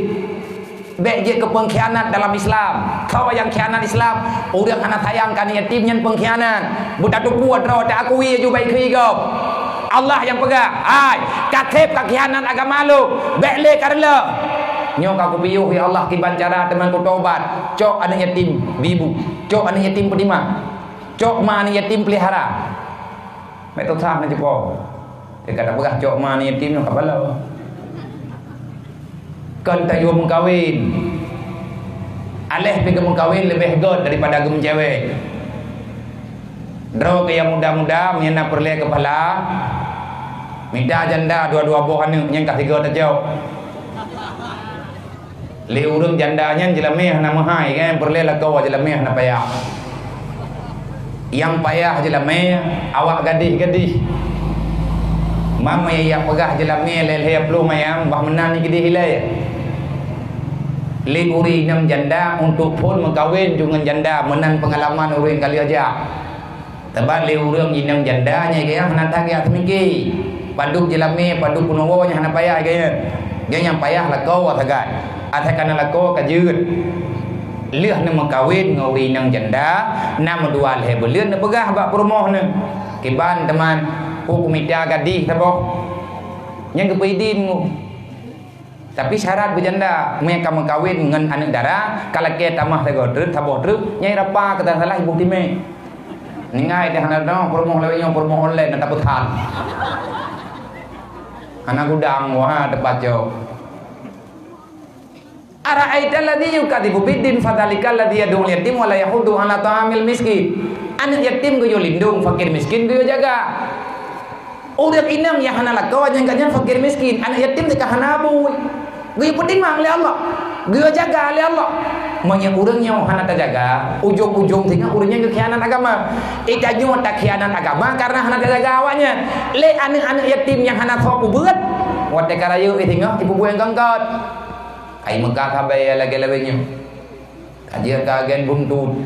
Bék jeuet keu peungkhianat dalam Islam. Soe nyang khianat Islam, ureuëng hana sayang keu aneuk yatim nyan peungkhianat. Beutateupeue droe teuakui aju baik keu gob. Allah nyang peugah, "Hai, ka theb ka khianat agama lôn, bék lé ka reuloh." Nyoe ka kupiôh, ya Allah, kiban cara teuma kutobat. Cok aneuk yatim bibu, cok aneuk yatim peutimang, cok ma aneuk yatim peulihara. Bék tusah na cupo. Teuka tapeugah cok ma aneuk yatim nyoe ka balo. Kon tayue meukawen. Aléh pih geumeukawen leubeh göt daripada geumeucewek. Droe keu nyang muda-muda, meunyoe na peureulée keupala, mita janda dua-dua boh aneuk nyang ka sigoe tacok. Lé ureuëng janda nyan jeulamé hana meuhai, kan? Peureulée lakoe jeulamé hana payah. Nyang payah jeulamé awak gadih-gadih. Mam ya peugah jeulamé lhée-lhée ploh mayang bah meunan keudeh ilée. Lé ureuëng inong janda untuk phon meukawen deungon janda meunan peungalaman ureuëng ka lheueh jak. Teuma lé ureuëng inong janda nyang gaya hana that gaya teumiki. Padub jeulamé, padub peunowo nyang hana payah gaya. Gaya nyang payah lakoe sagai. Asai kana lakoe ka jeuet. Lheueh neumeukawen ngon ureuëng inong janda, na meudua lhée buleuen neupeugah bak peurumoh neuh, "Kiban teuma, peue kumita gadih saboh." Nyang geupeuidin ngon Tapi syarat beujanda, meunyo ka meukawen ngon aneuk dara, ka lakée tamah sagoe treuk, saboh treuk, nyang rapa keu tan salah iboh timé. Ninggai deh hana dong peurumoh lawét nyoe peurumoh online na tapeuthan. Hana gudang wah teupacok. Ara'aital ladzi yukadzibu biddin fadzalikal ladzi yad'ul yatim wa la yahuddu ala ta'amil miskin. Aneuk yatim geuyue lindong, fakir miskin geuyue jaga. Ureuëng inong nyang hana lakoe nyang gobnyan fakir miskin, aneuk yatim teuka hana bui. Geuyue peutimang lé Allah, geuyue jaga lé Allah. Meunyoe ureuëng nyoe hana tajaga, ujong-ujong singoh ureuëng nyan geukhianat agama. Ita nyoe takhianat agama karena hana tajaga awaknyan. Lé aneuk-aneuk yatim nyang hana soe peubuet, watée ka rayeuk singoh ipeubuet nyang gangkat. Ai meuka sabe lagée-lagée nyoe. Ka jeuet ka agen buntut.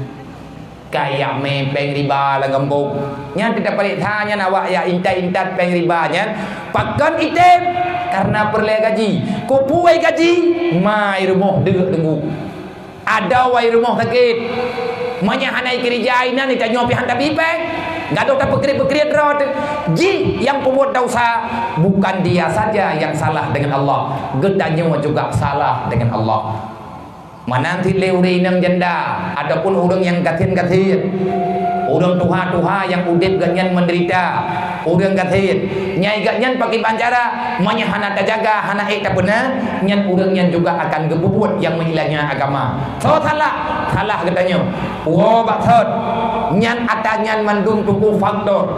Ka yak mé péng riba lam gampông. Nyan teutab paléksa nyan awak yak intat-intat péng riba nyan. Pakon item? Karena peureulée gaji. Kupuwai gaji, ma i rumoh deuk teunggu. Adoe i rumoh sakét. Meunyo hana ikeurija inan, itanyoe pih han tabi péng. Gadôh tapeukriet-peukriet droe teuh. Jih nyang peubuet desya, bukan dia saja yang salah dengan Allah. Geutanyoe juga salah dengan Allah. Meunan cit lé ureuëng inong janda ataupun ureuëng nyang gasien-gasien, ureuëng tuha-tuha nyang udeb gobnyan meudeurita, ureuëng gasien, nyang gobnyan pakriban cara, meunyo hana tajaga, hana ék tapeuna, nyan ureuëng nyan juga akan geupeubuet nyang meuhilangnya agama. Soe salah? Salah geutanyoe. Woe bak thon, nyan atra nyan mandum tuku faktor.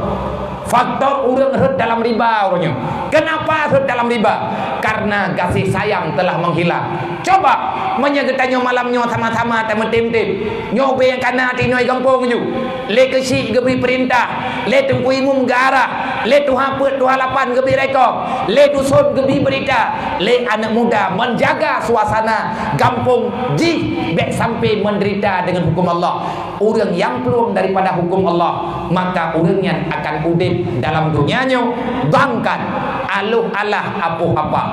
Faktor ureuëng rhot dalam riba uroe nyoe. Kenapa rhot dalam riba? Karena gaséh sayang telah menghilang. Coba, meunyo geutanyoe malam nyoe sama-sama tameutem-tem. Nyoe ubé nyang kana tinoe gampông ju. Lé keuchik geubri peurintah, lé teungku imum geuarah, lé tuha peuet tuha lapan geubri rekom, lé duson geubri beurita, lé aneuk muda menjaga suasana gampông jih bék sampai menderita dengan hukum Allah. Ureuëng nyang plueng daripada hukum Allah, maka ureuëng nyan akan udeb dalam dunia nyoe bangkat aloh alah apoh apa.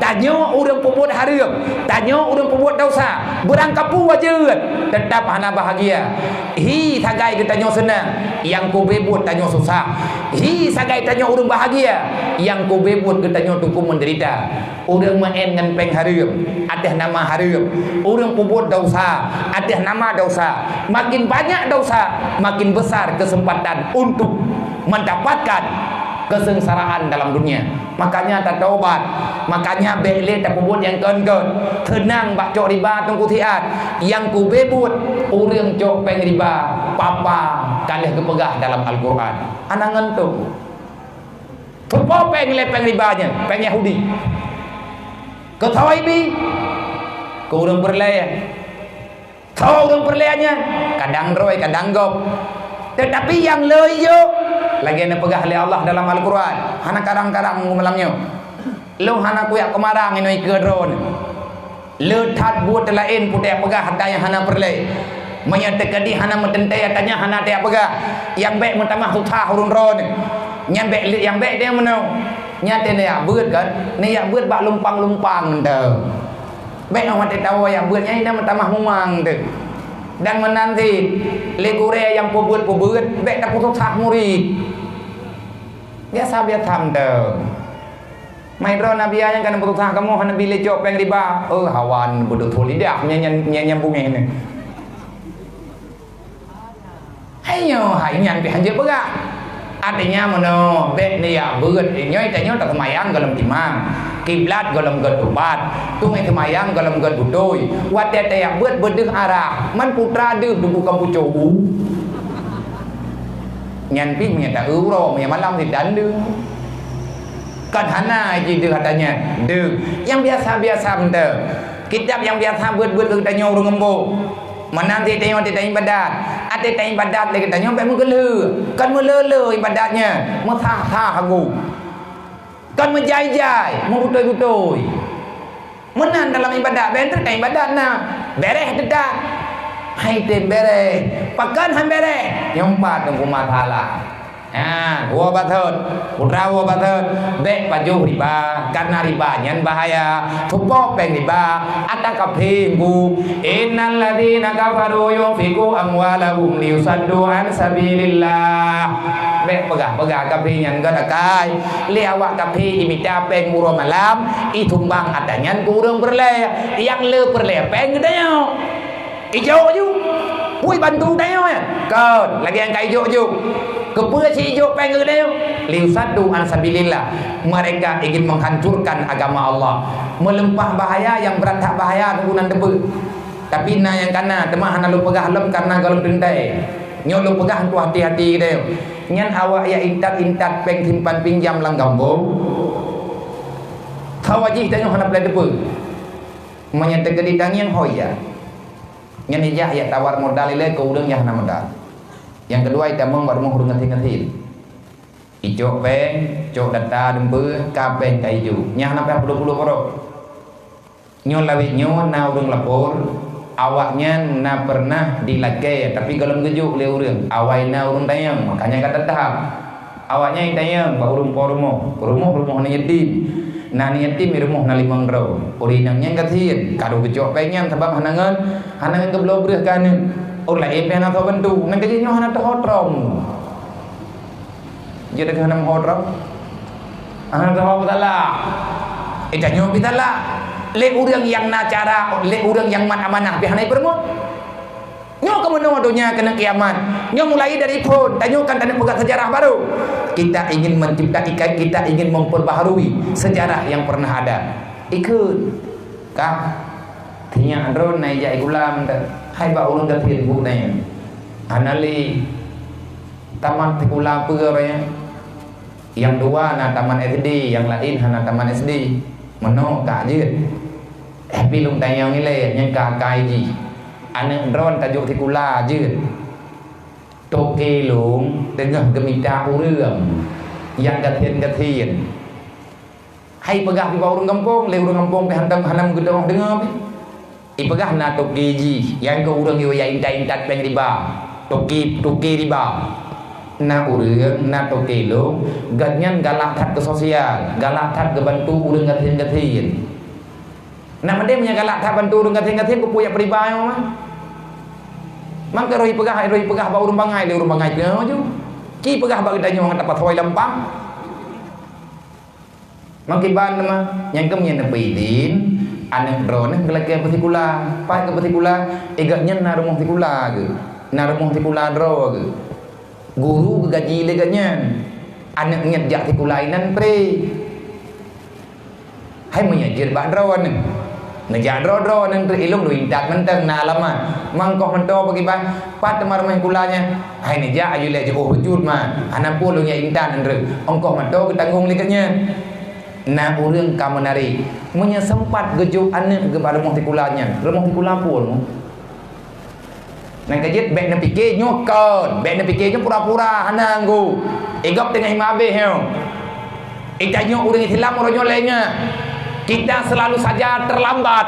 Tanyoe ureuëng peubuet hareuem, tanyoe ureuëng peubuet desya, beurangkapeue jeuet, teutap hana bahagia. Hi sagai geutanyoe seunang, nyang keubeue buet tanyoe susah. Hi sagai tanyoe ureuëng bahagia, nyang keubeue buet geutanyoe teungku meudeurita. Ureuëng meu'én ngon péng hareuem, ateueh nama hareuem. Ureuëng peubuet desya, ateueh nama desya. Makin banyak desya, makin besar kesempatan untuk mendapatkan kesengsaraan dalam dunia. Makanya tatobat. Makanya bék lé tapeubuet nyang kon-kon. Seunang bak cok riba teungku siat. Nyang keubeue buet, ureuëng cok péng riba, papa ka lheueh geupeugah dalam Al-Quran. Hana ngon teungku. Teupeue péng lé péng riba nyan, péng Yahudi. Keu Thawaibi, keu ureuëng peureulée. Tho ureuëng peureulée nyan, kadang droe, kadang gob. Teutapi nyang le jok, lagée neupeugah lé Allah dalam Al-Quran, hana karang-karang malam nyoe. Lôn hana kuyak keumarang inoe ikeue droeneuh. Le that buet teulaén putéh peugah ata nyang hana peureulée. Meunyoe teukeudi hana meuteuntée ata nyan hana teuyak peugah, nyang bék meutamah susah ureuëng droeneuh. Nyan bék, nyang bék deh meunoe. Nyan teuh neuyak beuet kan? Neuyak beuet bak lumpang-lumpang teuh. Bék ngon watée tawoe nyang beuet nyan inong meutamah mumang teuh. Dan meunan cit, lé gurée nyang peubeuet-peubeuet, bék tapeususah murit. Biasa-biasa mantong. Mai droe Nabi nyang kana peususah kamoe hana bi lé cok péng riba. Oh, hawan beudôh lidah nyan, nyan, nyan, nyan bungéh ni. Hai nyoe, hai nyan pih hanjeuet peugah. Artinya meunoe, bék neuyak beuet, nyoe tanyoe taseumayang gohlom timang, kiblat gohlom gét ubat, teungoh seumayang gohlom gét beutôi. Watée tayak beuet beudeuh arah, man putra deuh dubukon pucôh u. Nyan pih meunyo ta-eu uroe, meunyo malam sit dan deuh. Kan hana jideuh ata nyan, deuh. Nyang biasa-biasa mantong. Kitab nyang biasa beuet-beuet keu geutanyoe ureuëng eumbok. Meunan sit tanyoe ateueh ibadat. Ateueh ibadat lé geutanyoe bék meugeulheueh. Kon meuleu-leu ibadat nyan, meusah-sah agoe. Kon meujai-jai, meubutôi-butôi. Meunan dalam ibadat, bék treuk ibadat na. Béréh teutab. Hai tem béréh. Pakon han béréh? Nyoe pat teungku masalah. Ha, woe batot. Putra woe batot. Bék pajoh riba, karena riba nyan bahaya. Teupeue péng riba, ata kafé bu. Innal ladzina kafaru yunfiqu amwalahum liyusaddu an sabilillah. Bék peugah-peugah kafé nyan gét akai. Lé awak kafé imita péng uroe malam, isumbang ata nyan keu ureuëng peureulée. Nyang le peureulée péng geutanyoe. Ijok ju. Pui bantu tanyoe nyan. Kon, lagée nyang ka ijok ju. Keupeue si ijok péng geutanyoe? Liyusaddu an sabilillah. Mereka ingin menghancurkan agama Allah. Meulimpah bahaya nyang brat that bahaya teungku nan teupeu. Tapi na nyang kana, teuma hana lôn peugah lom karena gohlom teuntée. Nyoe lôn peugah untuk hati-hati geutanyoe. Nyan awak jak intat-intat péng simpan pinjam lam gampông. Tho wajih tanyoe hana peulai teupeu. Meunyo teukeudi tangieng ho ya. Nyan ijak yak tawar modal ilée keu ureuëng nyang hana modal. Nyang keudua itamong bak rumoh ureuëng ngasien-ngasien. Icok péng, cok data dumpeue, ka péng ka ijok. Nyan hana payah peuduek-puluek uroe. Nyoe lawét nyoe na ureuëng lapor, awaknyan na pernah dilakée, tapi gohlom geujok lé ureuëng. Awai na ureuëng tanyong, makanya ka tatahap. Awaknyan tanyong bak ureuëng po rumoh, rumoh-rumoh aneuk yatim. Na aneuk yatim di rumoh na limong droe. Ureuëng inong nyan gasien, ka lheueh geucok péng nyan sabab hana ngon, hana ngon geubloe breueh keu aneuk. Ureuëng laén pih hana soe bantu, nyan keuh nyoe hana teuho trong. Jeuet keu hana meuho droe. Hana teuho peusalah. Eh, tanyoe peusalah. Lé ureuëng nyang na cara, lé ureuëng nyang mat amanah pih hana ipeureumeun. Nyoe keuh meunoe donya keuneuk kiamat. Nyoe mulai dari phon, tanyoe kan taneuk peugah sejarah baru. Kita ingin mencipta, kita ingin memperbaharui sejarah yang pernah ada. Ikheun. Kah, sinyak droe na ijak sikula mantong. Hai bak ureuëng gasien bu na nyan. Hana lé tamat sikula peue roh nyan. Nyang dua na tamat S D, nyang laén hana tamat S D. Meunoe ka jeuet. Tapi lôn tanyong ilée, nyan ka akai jih. Aneuk droe tajok sikula jeuet. Toke lôn teungoh geumita ureuëng nyang gasien-gasien. Hai peugah bak ureuëng gampông, lé ureuëng gampông pih hana, hana meugeudong deungoe pih. Ipeugah na toke jih, nyang keu ureuëng nyang intat-intat péng riba. Toke, toke riba. Na ureuëng, na toke lôn, gobnyan galak that keu sosial, galak that geubantu ureuëng gasien-gasien. Nak mandé meunyo galak that bantu ureuëng gasien-gasien, keupeue jak peuriba nyoe mah. Mangka roh ipeugah, roh ipeugah bak ureuëng bangai, lé ureuëng bangai keunoe ju. Ci peugah bak geutanyoe ngon tapasoe lam pang. Mangkiban teuma, nyang keumeunyan neupeuidin, aneuëk droeneuh geulakée peusikula. Pat geupeusikula, i gobnyan na rumoh sikula geuh. Na rumoh sikula droe geuh. Guru geugaji lé gobnyan. Aneuëk nyang jak sikula inan pré. Hai meunyo jeuet bak droeneuh. Neujak droe-droeneuh teuk ilong lôn intat mantong na alamat. Mangkoh mantong bagi ban, pat teuma rumoh sikula nyan. Hai neujak aju lé jiôh beujeuet ma. Hana peue lôn jak intat nyan teuk. Ongkoh mantong geutanggong lé gobnyan. Na ureuëng ka meunari. Meunyo seumpat geujok aneuëk geuh bak rumoh sikula nyan. Rumoh sikula peue rumoh? Nyang keujeuet bék neupike nyoe kon, bék neupike nyoe pura-pura hana anggô. I gob teungoh imeubéh nyoe. Itanyoe ureuëng Islam uroe nyoe lé nyan. Kita selalu saja terlambat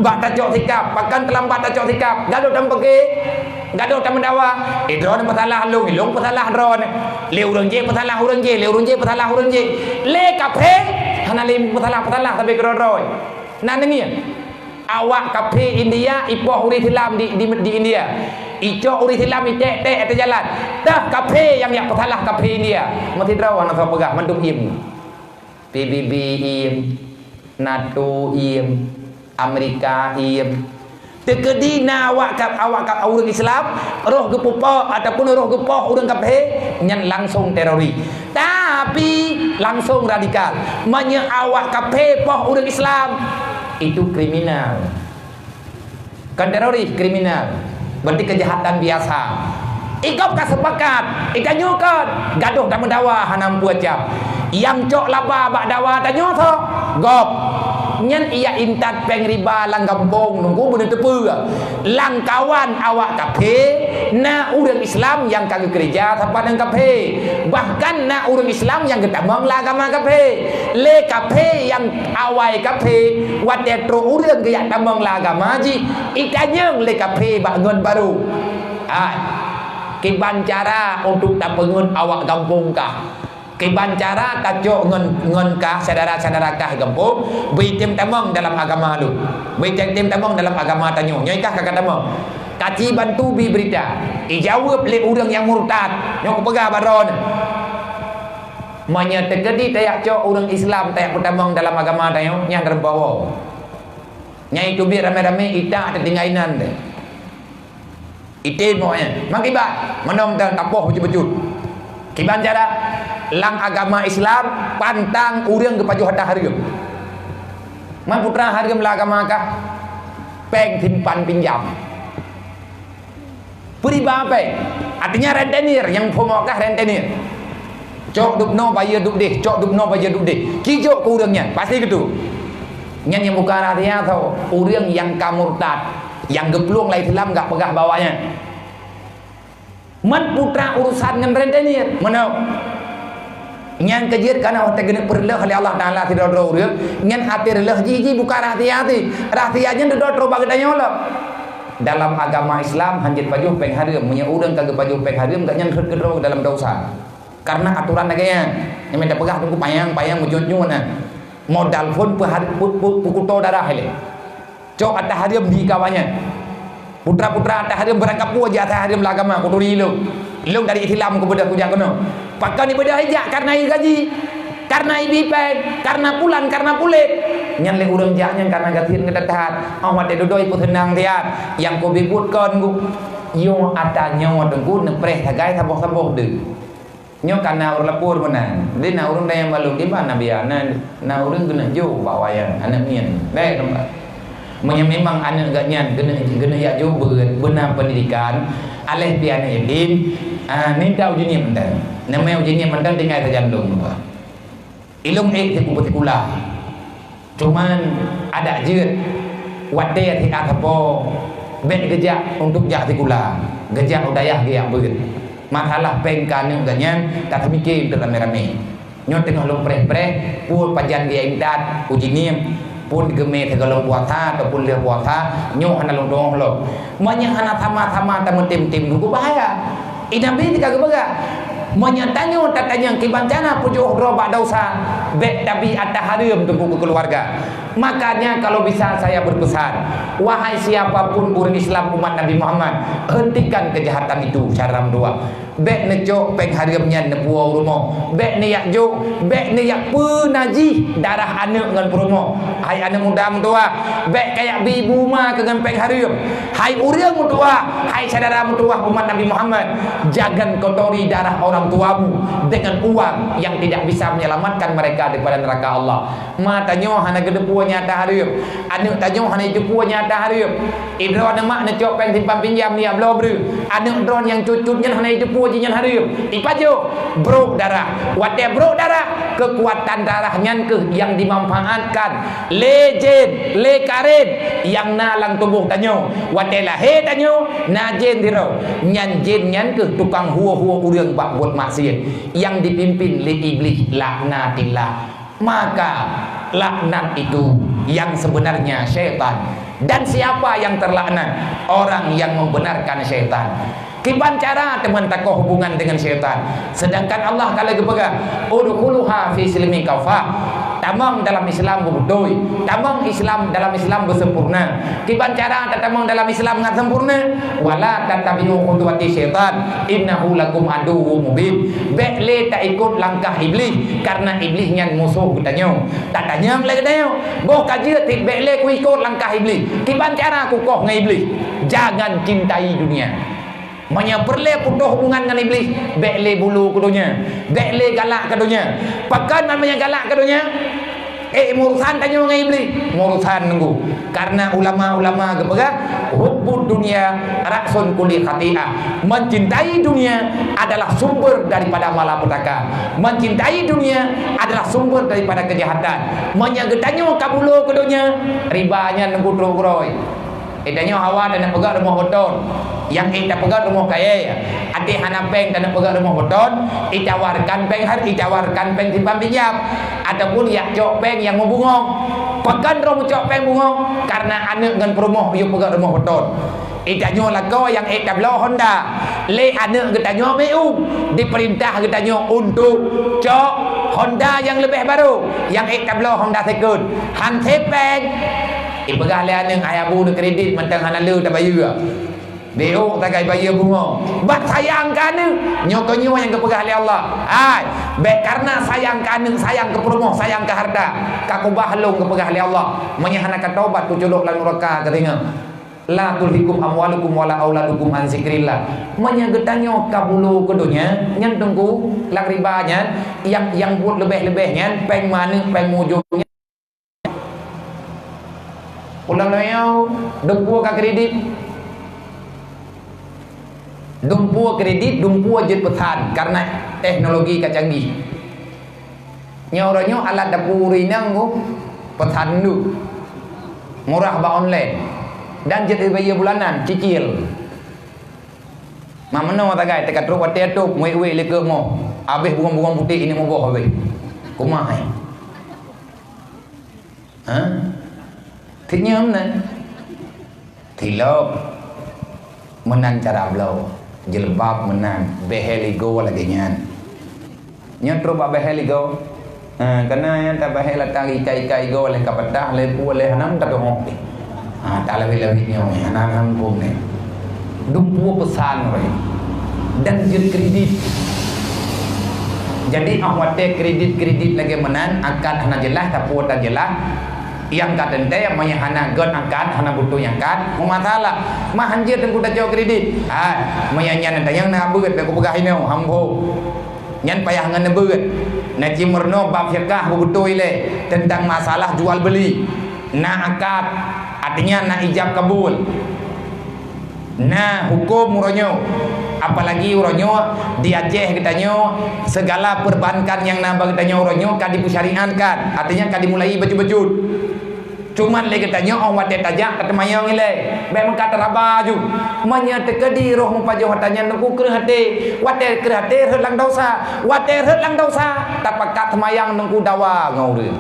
bak tacok sikap. Pakon terlambat tacok sikap? Gadôh tameuke, gadôh tameudawa. Eh, droeneuh peusalah lôn, lôn peusalah droeneuh. Lé ureuëng jéh peusalah ureuëng jéh, lé ureuëng jéh peusalah ureuëng jéh. Lé kaphé hana lé peusalah-peusalah sabe keudroe-droe. Na neungieng? Awak kaphé India ipoh ureuëng Islam di, di, di India. Icok ureuëng Islam iték-ték ateueh jalan. Teuh kaphé nyang jak peusalah kaphé India. Meusidroe hana soe peugah, mandum iem. P B B iem, NATO iem, Amerika iem. Teukeudi na awak ka, awak ka, ureuëng Islam roh geupeupo ataupun roh geupoh ureuëng kaphé, nyan langsong teroris. Tapi langsong radikal. Meunyoe awak kaphé poh ureuëng Islam, itu kriminal. Kon teroris, kriminal. Berarti kejahatan biasa. I gob ka sepakat, i tanyoe kon, gadôh tameudawa hana meupeue cam. Nyang cok laba bak dawa tanyoe soe? Gob. Nyan ijak intat péng riba lam gampông, nunggu beuneuteupeu. Lam kawan awak kaphé, na ureuëng Islam nyang ka geukeureuja sapat ngon kaphé. Bahkan na ureuëng Islam nyang geutamong lam agama kaphé. Lé kaphé nyang awai kaphé, watée trok ureuëng geujak tamong lam agama jih, itanyong lé kaphé bak ngon barô. Hai, kiban cara untuk tapeungon awak gampông kah? Kiban cara tacok ngon, ngon kah, syedara-syedara kah gampông, beuitem tamong dalam agama lôn. Beuitem tamong dalam agama tanyoe. Nyoe kah ka, ka tamong. Kaci bantu bi beurita. Ijaweueb lé ureuëng nyang murtad. Nyoe kupeugah bak droeneuh. Meunyoe teukeudi tajak cok ureuëng Islam tajak peutamong dalam agama tanyoe, nyan teureumpok woe. Nyan iteubiet ramé-ramé, ita teutinggai inan deh. Item awaknyan. Meukiban, meunan mantong tapoh bacut-bacut. Kiban cara, lam agama Islam, pantang ureuëng geupajoh hareuem. Man putra hareuem lam agama kah? Péng simpan pinjam. Peuriba péng. Artinya rentenir, nyang phom awak kah rentenir. Cok dubnoe bayeue dubdeh, cok dubnoe bayeue dubdeh. Kijok keu ureuëng nyan, pasti geutu. Nyan nyang buka rahsia tho, ureuëng nyang ka murtad, nyang geuplueng lam Islam gak peugah bak awaknyan. Man putra urusan ngon rentenir, meunan. Nyang keujeuet kana watée geuneuk peureuleuh lé Allah Taala sidroe-droe ureuëng, nyan até reuleuh jih, jih buka rahsia teuh. Rahsia nyan dudoe troh bak geutanyoe lom. Dalam agama Islam hanjeuet pajoh péng hareuem. Meunyoe ureuëng ka geupajoh péng hareuem, gobnyan rhot keudroe dalam dosa. Karena aturan lagée nyan, nyang mita peugah teungku panyang-panyang meujot-jot na. Modal phon peuhar-, peu-, peu-, peukuto darah ilée. Cok ata hareuem di kawan nyan. Putra-putra ata hareuem beurangkapeue jih ata hareuem lam agama, kuturi ilong. Ilong dari Islam kubeudôh kujak keunoe. Pakon ibeudôh ijak karena igaji, karena ibi péng, karena pulan, karena pulet. Nyan lé ureuëng jak nyan karena gasien geutat-that. Oh watée dudoe ipeuseunang siat. Nyang kubi buet kon gu. Yo ata nyoe teungku neupreh sagai saboh-saboh deuh. Nyoe ka na ureuëng lapor meunan. Di na ureuëng dayang balong di mana biar na, na ureuëng keuneuk jok bak wayang aneuëk miet. Dai teumpat. Meunyoe memang aneuëk gobnyan keuneuk, keuneuk jak jok beuet beuna pendidikan, aléh pi aneuëk yatim, ah, minta uji niet mantong. Neumé uji niet mantong tinggai sajan lom. Ilong ék siku-, sikula. Cuman adak jeuet watée siat sapo bék geujak untuk jak sikula, geujak u dayah geujak beuet. Masalah péng keu aneuëk gobnyan ka teumiké untuk ramé-ramé. Nyoe teungoh lôn preh-preh, peue pajan geujak intat uji niet, phon geumé sigohlom puasa ataupun lheueh puasa, nyoe hana lôn tuoh lom. Meunyoe hana sama-sama tameutem-tem, nunggu bahaya. I Nabi ka geupeugah, meunyoe tanyoe tatanyong kiban cara peujiôh droe bak desya, bék tabi ata hareuem teungku keu keuluwarga. Makanya kalau bisa saya berpesan, wahai siapapun ureuëng Islam umat Nabi Muhammad, hentikan kejahatan itu, syedara meutuah. Bék neucok péng hareuem nyan neupuwoe u rumoh. Bék neujak jok, bék neujak peunajih darah aneuëk ngon peurumoh. Hai aneuëk muda meutuah, bék kajak bi bu ma keu ngon péng hareuem. Hai ureuëng meutuah, hai syedara meutuah umat Nabi Muhammad, jangan kotori darah orang tuamu dengan uang yang tidak bisa menyelamatkan mereka daripada neraka Allah. Ma tanyoe hana geuteupeue nyang ata hareuem, aneuëk tanyoe hana jiteupeue nyang ata hareuem. Idroe neumak neucok péng simpan pinjam nibak bloe breueh, aneuëk droe nyang cut-cut nyan hana jiteupeue jih nyan hareuem. Ipajoh? Brok darah. Watée brok darah, keukuatan darah nyan kheueh nyang dimanfaatkan lé jén, lé karen nyang na lam tuboh tanyoe. Watée lahé tanyoe, na jén sidroe. Nyan jén nyan kheueh tukang huwoe-huwoe ureuëng bak buet maksiet, nyang dipimpin lé Iblih laknatillah. Maka laknat itu yang sebenarnya syaitan. Dan siapa yang terlaknat? Orang yang membenarkan syaitan. Kiban cara teuma takoh hubungan dengan syaitan. Sedangkan Allah ka lheueh geupeugah, "Udkhuluha fi silmi kafah." Tamong dalam Islam beutôi. Tamong Islam, dalam Islam beusempurna. Kiban cara tatamong dalam Islam ngat sempurna? "Wala tattabi'u khutuwati syaitan, innahu lakum aduwwum mubin." Bék lé taikot langkah Iblih, karena Iblih nyan musoh geutanyoe. Tatanyong lé geutanyoe, boh ka jeuet cit bék lé kuikot langkah Iblih. Kiban cara kukoh ngon Iblih? Jangan cintai dunia. Meunyoe peureulée putôh hubungan ngon Iblih, bék lé bulo keu donya, bék lé galak keu donya. Pakon meunyoe galak keu donya? Eh, urusan tanyoe ngon Iblih, urusan nunggu. Karena ulama-ulama geupeugah, "Hubbud dunya ra'sun kulli khati'ah." Mencintai dunia adalah sumber daripada malapetaka. Mencintai dunia adalah sumber daripada kejahatan. Meunyoe geutanyoe ka bulo keu donya, riba nyan nunggu trok uroe. Eh, tanyoe hawa taneuk peugah rumoh beton. Nyang ék tapeugah rumoh kayée. Até hana péng taneuk peugah rumoh beton, itawarkan péng har, itawarkan péng simpan pinjam. Ataupun jak cok péng nyang meubungong. Pakon droe meucok péng bungong? Karena aneuëk ngon peurumoh yue peugah rumoh beton. Eh, tanyoe lakoe nyang ék tabloe Honda. Lé aneuëk geutanyoe meu, dipeurintah geutanyoe untuk cok Honda nyang leubeh barô. Nyang ék tabloe Honda second. Han sép péng. Ipeugah lé aneuëk, "Hai abu, neukredit mantong hana le tabayeue. Bék sagai bayeue bungong." Bak sayang keu aneuëk, nyoe keu nyoe nyang geupeugah lé Allah. Hai, bék karena sayang keu aneuëk, sayang keu peurumoh, sayang keu hareuta, ka keubah lôn geupeugah lé Allah. Meunyoe hana ka tobat, kuculok lam nuraka keu singoh. "La tulhikum amwalukum wala auladukum an zikrillah." Meunyoe geutanyoe ka bulo keu donya, nyan teungku, lam riba nyan, nyang, nyang buet leubeh-leubeh nyan, péng maneuëk, péng mujông nyan. Ulang noyau, dumpeue ka kredit. Dumpeue kredit, dumpeue jeuet peusan karena teknologi ka canggih. Nyoe uroe nyoe alat dapu ureuëng inong ku peusan duek. Murah bak online. Dan jeuet bayeue bulanan, cicil. Mak meunoe sagai teuka trok watée tôb, wék-wék likot moh. Habéh bungong-bungong putéh ini muboh habéh. Kumahe? Ha? Teunyoe meunan. Tilok meunan cara bloe, jilbab meunan, behel igoe lagée nyan. Nyoe trok bak behel igoe. Ha, kana nyang tabehel ata ikat-ikat igoe lé ka patah, lé pue, lé hana meutateuhoh pih. Ha, talawét-lawét nyoe, hana, hana muphom nyoe. Dumpeue peusan wéh. Dan jeuet kredit. Jadi, ah watée kredit-kredit lagée meunan, akad hana jeulaih, tapue tan jeulaih. Nyang ka teuntée, meunyoe hana gét angkat, hana beutôi angkat, meumasalah. Mah hanjeuet teungku tacok kredit. Hai, meunyoe nyan tanyong na beuet, bèk kupeugah inoe, hambo. Nyan payah ngon neubeuet. Na cimeurunoe bab fiqah beubeutôi lé teuntang masalah jual beuli. Na akad, artinya na ijab kabul. Na huköm uroe nyoe, apalagi uroe nyoe di Aceh geutanyoe, segala perbankan nyang na bak geutanyoe uroe nyoe ka dipeusyariatkan, artinya ka dimulai bacut-bacut. Cuman lé geutanyoe óh watée tajak ka teumanyong ilée, bèk meukat raba ju. Meunyoe teukeudi roh meupajoh ata nyan teungku kreueh até, watée kreueh até rhot lam dosa, watée rhot lam dosa, tapakat seumayang teungku dawa ngon ureuëng.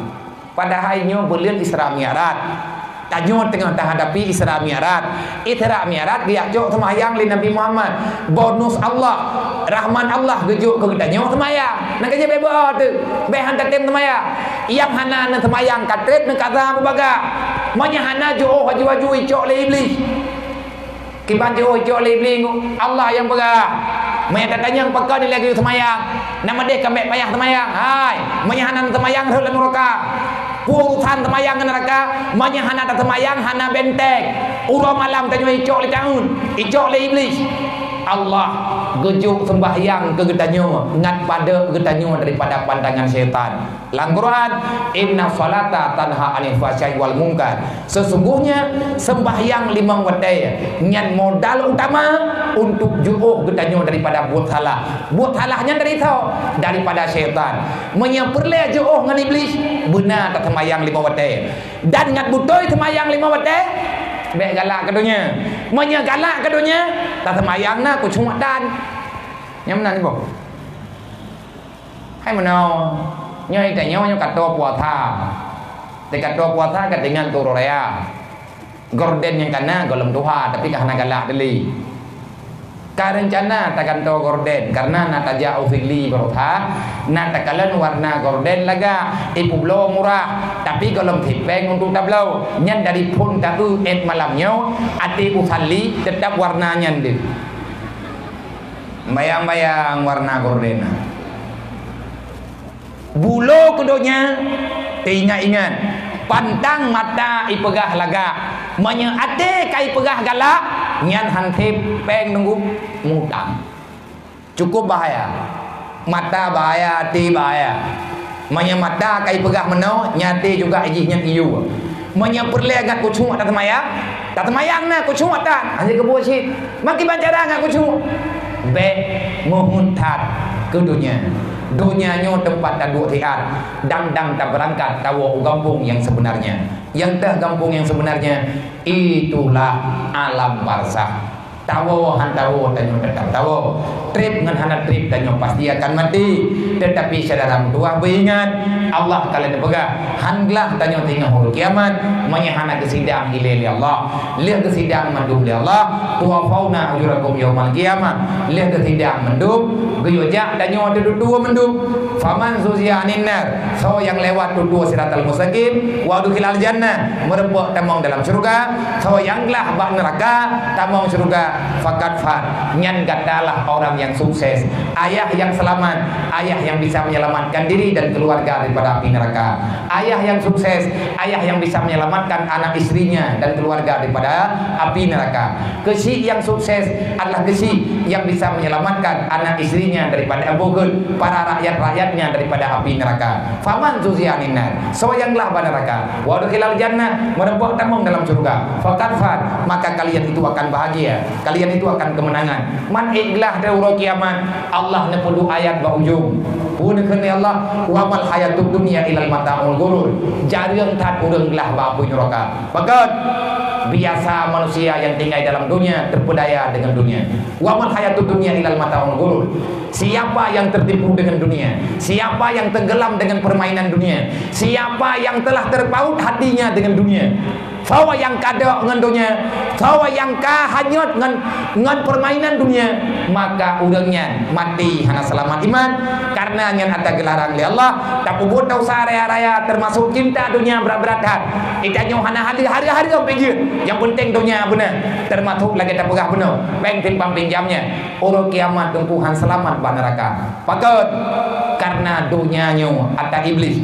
Padahai nyoe buleuen Isra Mi'raj. Tanyoe teungoh tahadapi Isra Mi'raj. Isra Mi'raj geujak cok seumayang lé Nabi Muhammad. Bonus Allah, rahmat Allah geujok keu geutanyoe seumayang. Nyang ka jeuet bèk beuo teuh, bèk han tatem seumayang. Nyang hana neuseumayang ka trép neukaza beubagah. Meunyo hana jiôh aju-aju icok lé Iblih. Kiban jiôh icok lé Iblih, Allah nyang peugah. Meunyo tatanyong pakon ilèe geuyue seumayang, na meudeh ka bèk payah seumayang. Hai, meunyo hana seumayang rhot lam nuraka. Peue urusan seumayang ngon nuraka? Meunyo hana taseumayang, hana benteng. Uroe malam tanyoe icok lé taun, icok lé Iblih. Allah geujok seumbahyang keu geutanyoe ngat padub geutanyoe daripada pandangan syaitan. Lam Quran, "Inna salata tanha 'anil fahsya'i wal munkar." Sesungguhnya sembahyang limong watèe nyan modal utama untuk jiôh geutanyoe daripada buet salah. Buet salah nyan dari soe? Daripada syaitan. Meunyo peureulèe jiôh ngon Iblih, beuna taseumayang limong watèe. Dan ngat beutôi seumayang limong watèe, bèk galak keu donya. Meunyo galak keu donya, taseumayang na khusyuk tan. Nyang meunan boh. Hai meunoe, nyoe tanyoe nyoe ka toe puasa. Teuka toe puasa ka tinggai keu uroe raya. Gorden nyang ka na gohlom tuha, tapi ka hana galak teuh lé. Ka reuncana tagantoe gorden, kareuna na tajak u Sigli baroesa, na takalon warna gorden lagak, ipeubloe murah, tapi gohlom sipéng untuk tabloe. Nyan dari phon ta-eu ék malam nyoe, até usalli, teutap warna nyan deuh. Bayang-bayang warna gorden na. Bulo keu donya, teuingat-ingat, pantang mata ipeugah lagak. Meunyoe até ka ipeugah galak, nyan han sép péng teungku, mutang. Cukup bahaya. Mata bahaya, até bahaya. Meunyoe mata ka ipeugah meunoe, nyan até juga jih nyan iyue. Meunyoe peureulèe ngat khusyuk taseumayang, taseumayang na khusyuk tan, hana keubuet cit. Makiban cara ngat khusyuk. Bèk meuheuet that keu donya. Donya nyoe teumpat taduek siat, dang-dang tabeurangkat tawoe u gampông nyang seubeunarnya. Nyang teuh gampông nyang seubeunarnya, itulah alam barzakh. Tawoe han tawoe, tanyoe teutap tawoe. Trép ngon hana trép, tanyoe pasti akan maté. Teutapi syedara meutuwah, beuingat, Allah ka lheueh neupeugah, han glah tanyoe singoh uroe kiamat, meunyoe hana geusidang ilèe lé Allah. Lheueh geusidang mandum lé Allah, "Tuwaffawna ujurakum yaumal qiyamah." Lheueh geusidang mandum, geuyue jak tanyoe teututoe mandum. "Faman zuhziha 'anin nar," soe nyang lewat tutoe siratal mustaqim, "wa udkhilal jannah," meurumpok tamong dalam syeuruga, soe nyang glah bak neuraka, tamong syeuruga, "faqad faz," nyan gatalah orang yang sukses. Ayah yang selamat, ayah yang bisa menyelamatkan diri dan keluarga daripada api neraka. Ayah yang sukses, ayah yang bisa menyelamatkan anak istrinya dan keluarga daripada api neraka. Keuchik yang sukses adalah keuchik yang bisa menyelamatkan anak istrinya daripada, eh, bukan, para rakyat-rakyatnya daripada api neraka. "Faman zuhziha 'anin nar," soe nyang glah bak neuraka, "wa udkhilal jannah," meurumpok tamong dalam syeuruga, "faqad faz," maka kalian itu akan bahagia, kalian itu akan kemenangan. Man ék glah di uroe kiamat, Allah neupeuduek ayat bak ujong. Peue neukheun lé Allah, "Wa mal hayatud dunya illa mata'ul ghurur." Jareueng that ureueng glah bak apui neuraka. Pakon? Biasa manusia yang tinggai dalam dunia terpedaya dengan dunia. "Wa mal hayatud dunya illa mata'ul ghurur." Siapa yang tertipu dengan dunia, siapa yang tenggelam dengan permainan dunia, siapa yang telah terpaut hatinya dengan dunia, soe nyang ka dok ngon dunia, soe nyang ka hanyot ngon, ngon permainan dunia, maka ureueng nyan maté hana seulamat iman. Karena nyan ata geularang lé Allah, tapeubuet desya raya-raya, termasuk cinta dunia berat-berat that. Geutanyoe hana hareuem-hareuem pijeut, nyang penting dunia beuna, termasuk lagèe tapeugah bunoe, bank simpang pinjamnya. Uroe kiamat teungku han seulamat bak neuraka. Pakon? Karena dunia nyoe ata Iblih.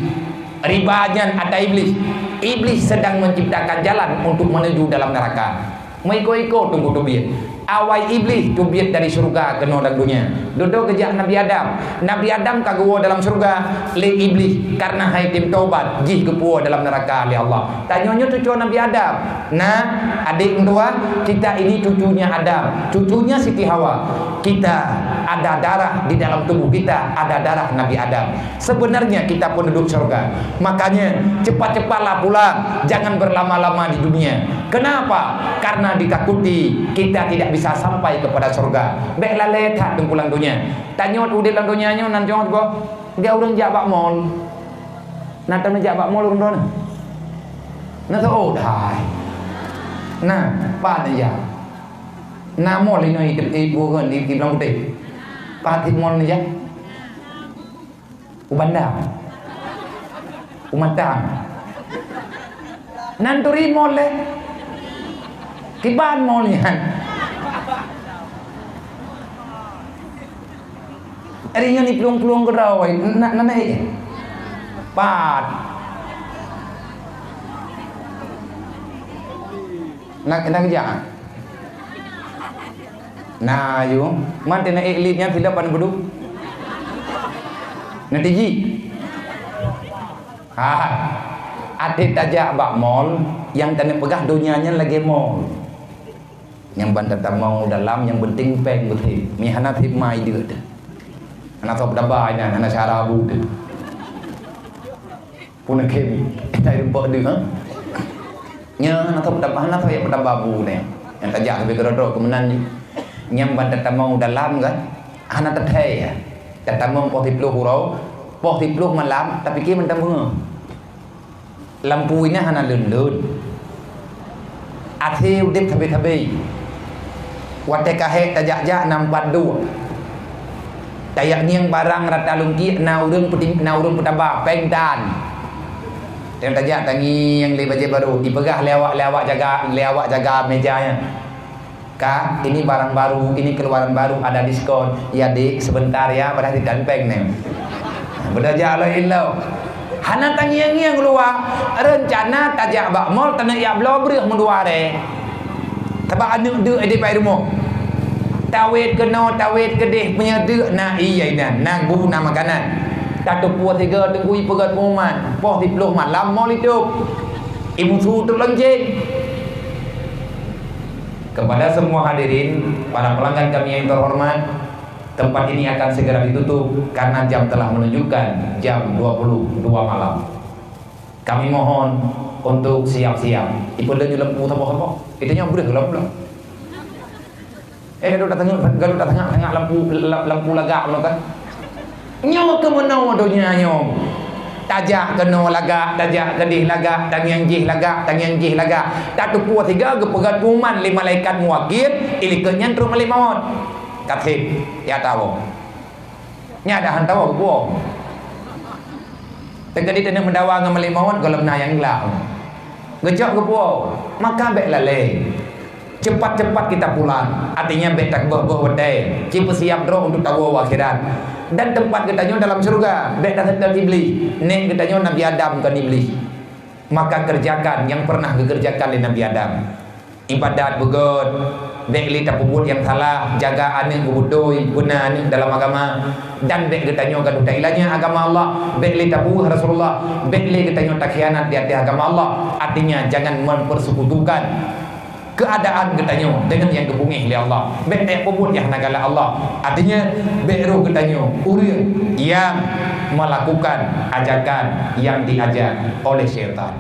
Riba nyan ata Iblih. Iblih sedang menciptakan jalan untuk menuju dalam neraka. Meuiko-iko teungku teubiet. Awai Iblih teubiet dari syeuruga keunoe lam dunia. Dudoe geujak Nabi Adam. Nabi Adam ka geuwoe dalam syeuruga lé Iblih karena han jitem tobat, jih geupuwoe dalam neuraka lé Allah. Tanyoe nyoe cucoe Nabi Adam. Nah, adik meutuwah, kita ini cucunya Adam, cucunya Siti Hawa. Kita ada darah di dalam tubuh kita, ada darah Nabi Adam. Sebenarnya kita penduduk syurga. Makanya, cepat-cepatlah pulang, jangan berlama-lama di dunia. Kenapa? Karena ditakuti kita tidak bisa sampai kepada syurga. Bèk lalè that teungku lam dunia. Tanyoe udép lam dunia nyoe nan jong goh. Geu ureueng jak bak mall. Na taneuk jak bak mall ureueng droeneuh? Na teuôt hai. Nah, pat neujak. Na mall inoe di, di, di, di Blang Putéh. Pat cit mall neujak. U Banda. U Matang. Nan turi mall lé. Kiban mall nyan. Ari nyoe ni plueng-plueng keudroe, na, na, na, eh. Pat. Na, na keujak. Na, yue. Man teuh na ék lip nyan silap ban geuduek. Na tiji. Ha. Até tajak bak mall, nyang taneuk peugah donya nyan lagée mall. Nyang ban tatamong dalam, nyang penting péng beutôi. Mi hana sip mai deuk teuh. Hana sop daba inan, hana syara bu teuh. Pun akhé mi, tai rumpok deuk, ha? Nya hana sop daba, hana sop daba bu nyan. Nyang tajak sabe keudroe-droe keumenan nyan. Nyang ban tatamong dalam kan, hana tathai ya. Tatamong poh siploh uroe, poh siploh malam, tapike mantong beungoh. Lampu inan hana lon-lon. Até udeb sabe-sabe. Watée ka hék tajak-jak na empat duek. Tajak ngieng barang rata lungkiek na ureuëng peutim-, na ureuëng peutaba péng tan. Teuh tajak tangieng lé bajée barô, ipeugah lé awak, lé awak jaga, lé awak jaga meja nyan. Kak, ini barang baru, ini keluaran baru, ada diskon. Ya, Dik, sebentar ya, padahai ditan péng nyan. Beudôh jak lom ilong. Hana tangieng-ngieng luwa, reuncana tajak bak mall taneuk jak bloe breueh meudua ré. Sabab aneuëk deuk di pai rumoh. Tawét keunoe, tawét keudeh, meunyoe deuk na ié inan, na bu na makanan. Tateupeue sigoe teungku ipeugét pengumuman, poh siploh malam mall itôb. Imusu teuk lonceng. Kepada semua hadirin, para pelanggan kami yang terhormat, tempat ini akan segera ditutup karena jam telah menunjukkan jam dua puluh dua malam. Kami mohon untuk siap-siap. Ipeuleueh lampu saboh-saboh. Itu nyoe breueh lampu. Eh, gaduek dah tengok, gaduek dah tengok, tengok lampu, la-, lampu lagak tu kan. Nyoe keuh meunoe donya nyoe. Tajak keunoe lagak, tajak keudeh lagak, tangieng jih lagak, tangieng jih lagak. Tateupeue sigoe geupeugét pengumuman lé malaikat muwakil, ilikot nyan trok malaikat maut. Ka sép, ya tawoe. Nyan dah hantom geupuwoe. Teuka di teuneuh meudawa ngon malaikat maut gohlom na nyang glam. Geucok geupuwoe, maka bék lalée. Cepat-cepat kita pulang, artinya bék taboh-boh watée, ci peusiap droe untuk tawoe u akhirat. Dan teumpat geutanyoe dalam syeuruga, bék taseutôt Iblih. Nék geutanyoe Nabi Adam kon Iblih. Maka kerjakan nyang pernah geukeureujakan lé Nabi Adam. Ibadat beugét, bék lé tapeubuet nyang salah, jaga aneuëk geubeutôi, beuna aneuëk dalam agama, dan bék geutanyoe gadoh tailanya agama Allah, bék lé tabuweuh Rasulullah, bék lé geutanyoe takhianat di ateueh agama Allah. Artinya, jangan mempersekutukan keadaan geutanyoe deungon nyang geubeungéh lé Allah. Bék tapeubuet nyang hana galak Allah. Artinya, bék roh geutanyoe ureuëng nyang melakukan ajakan nyang diajak oleh syaitan.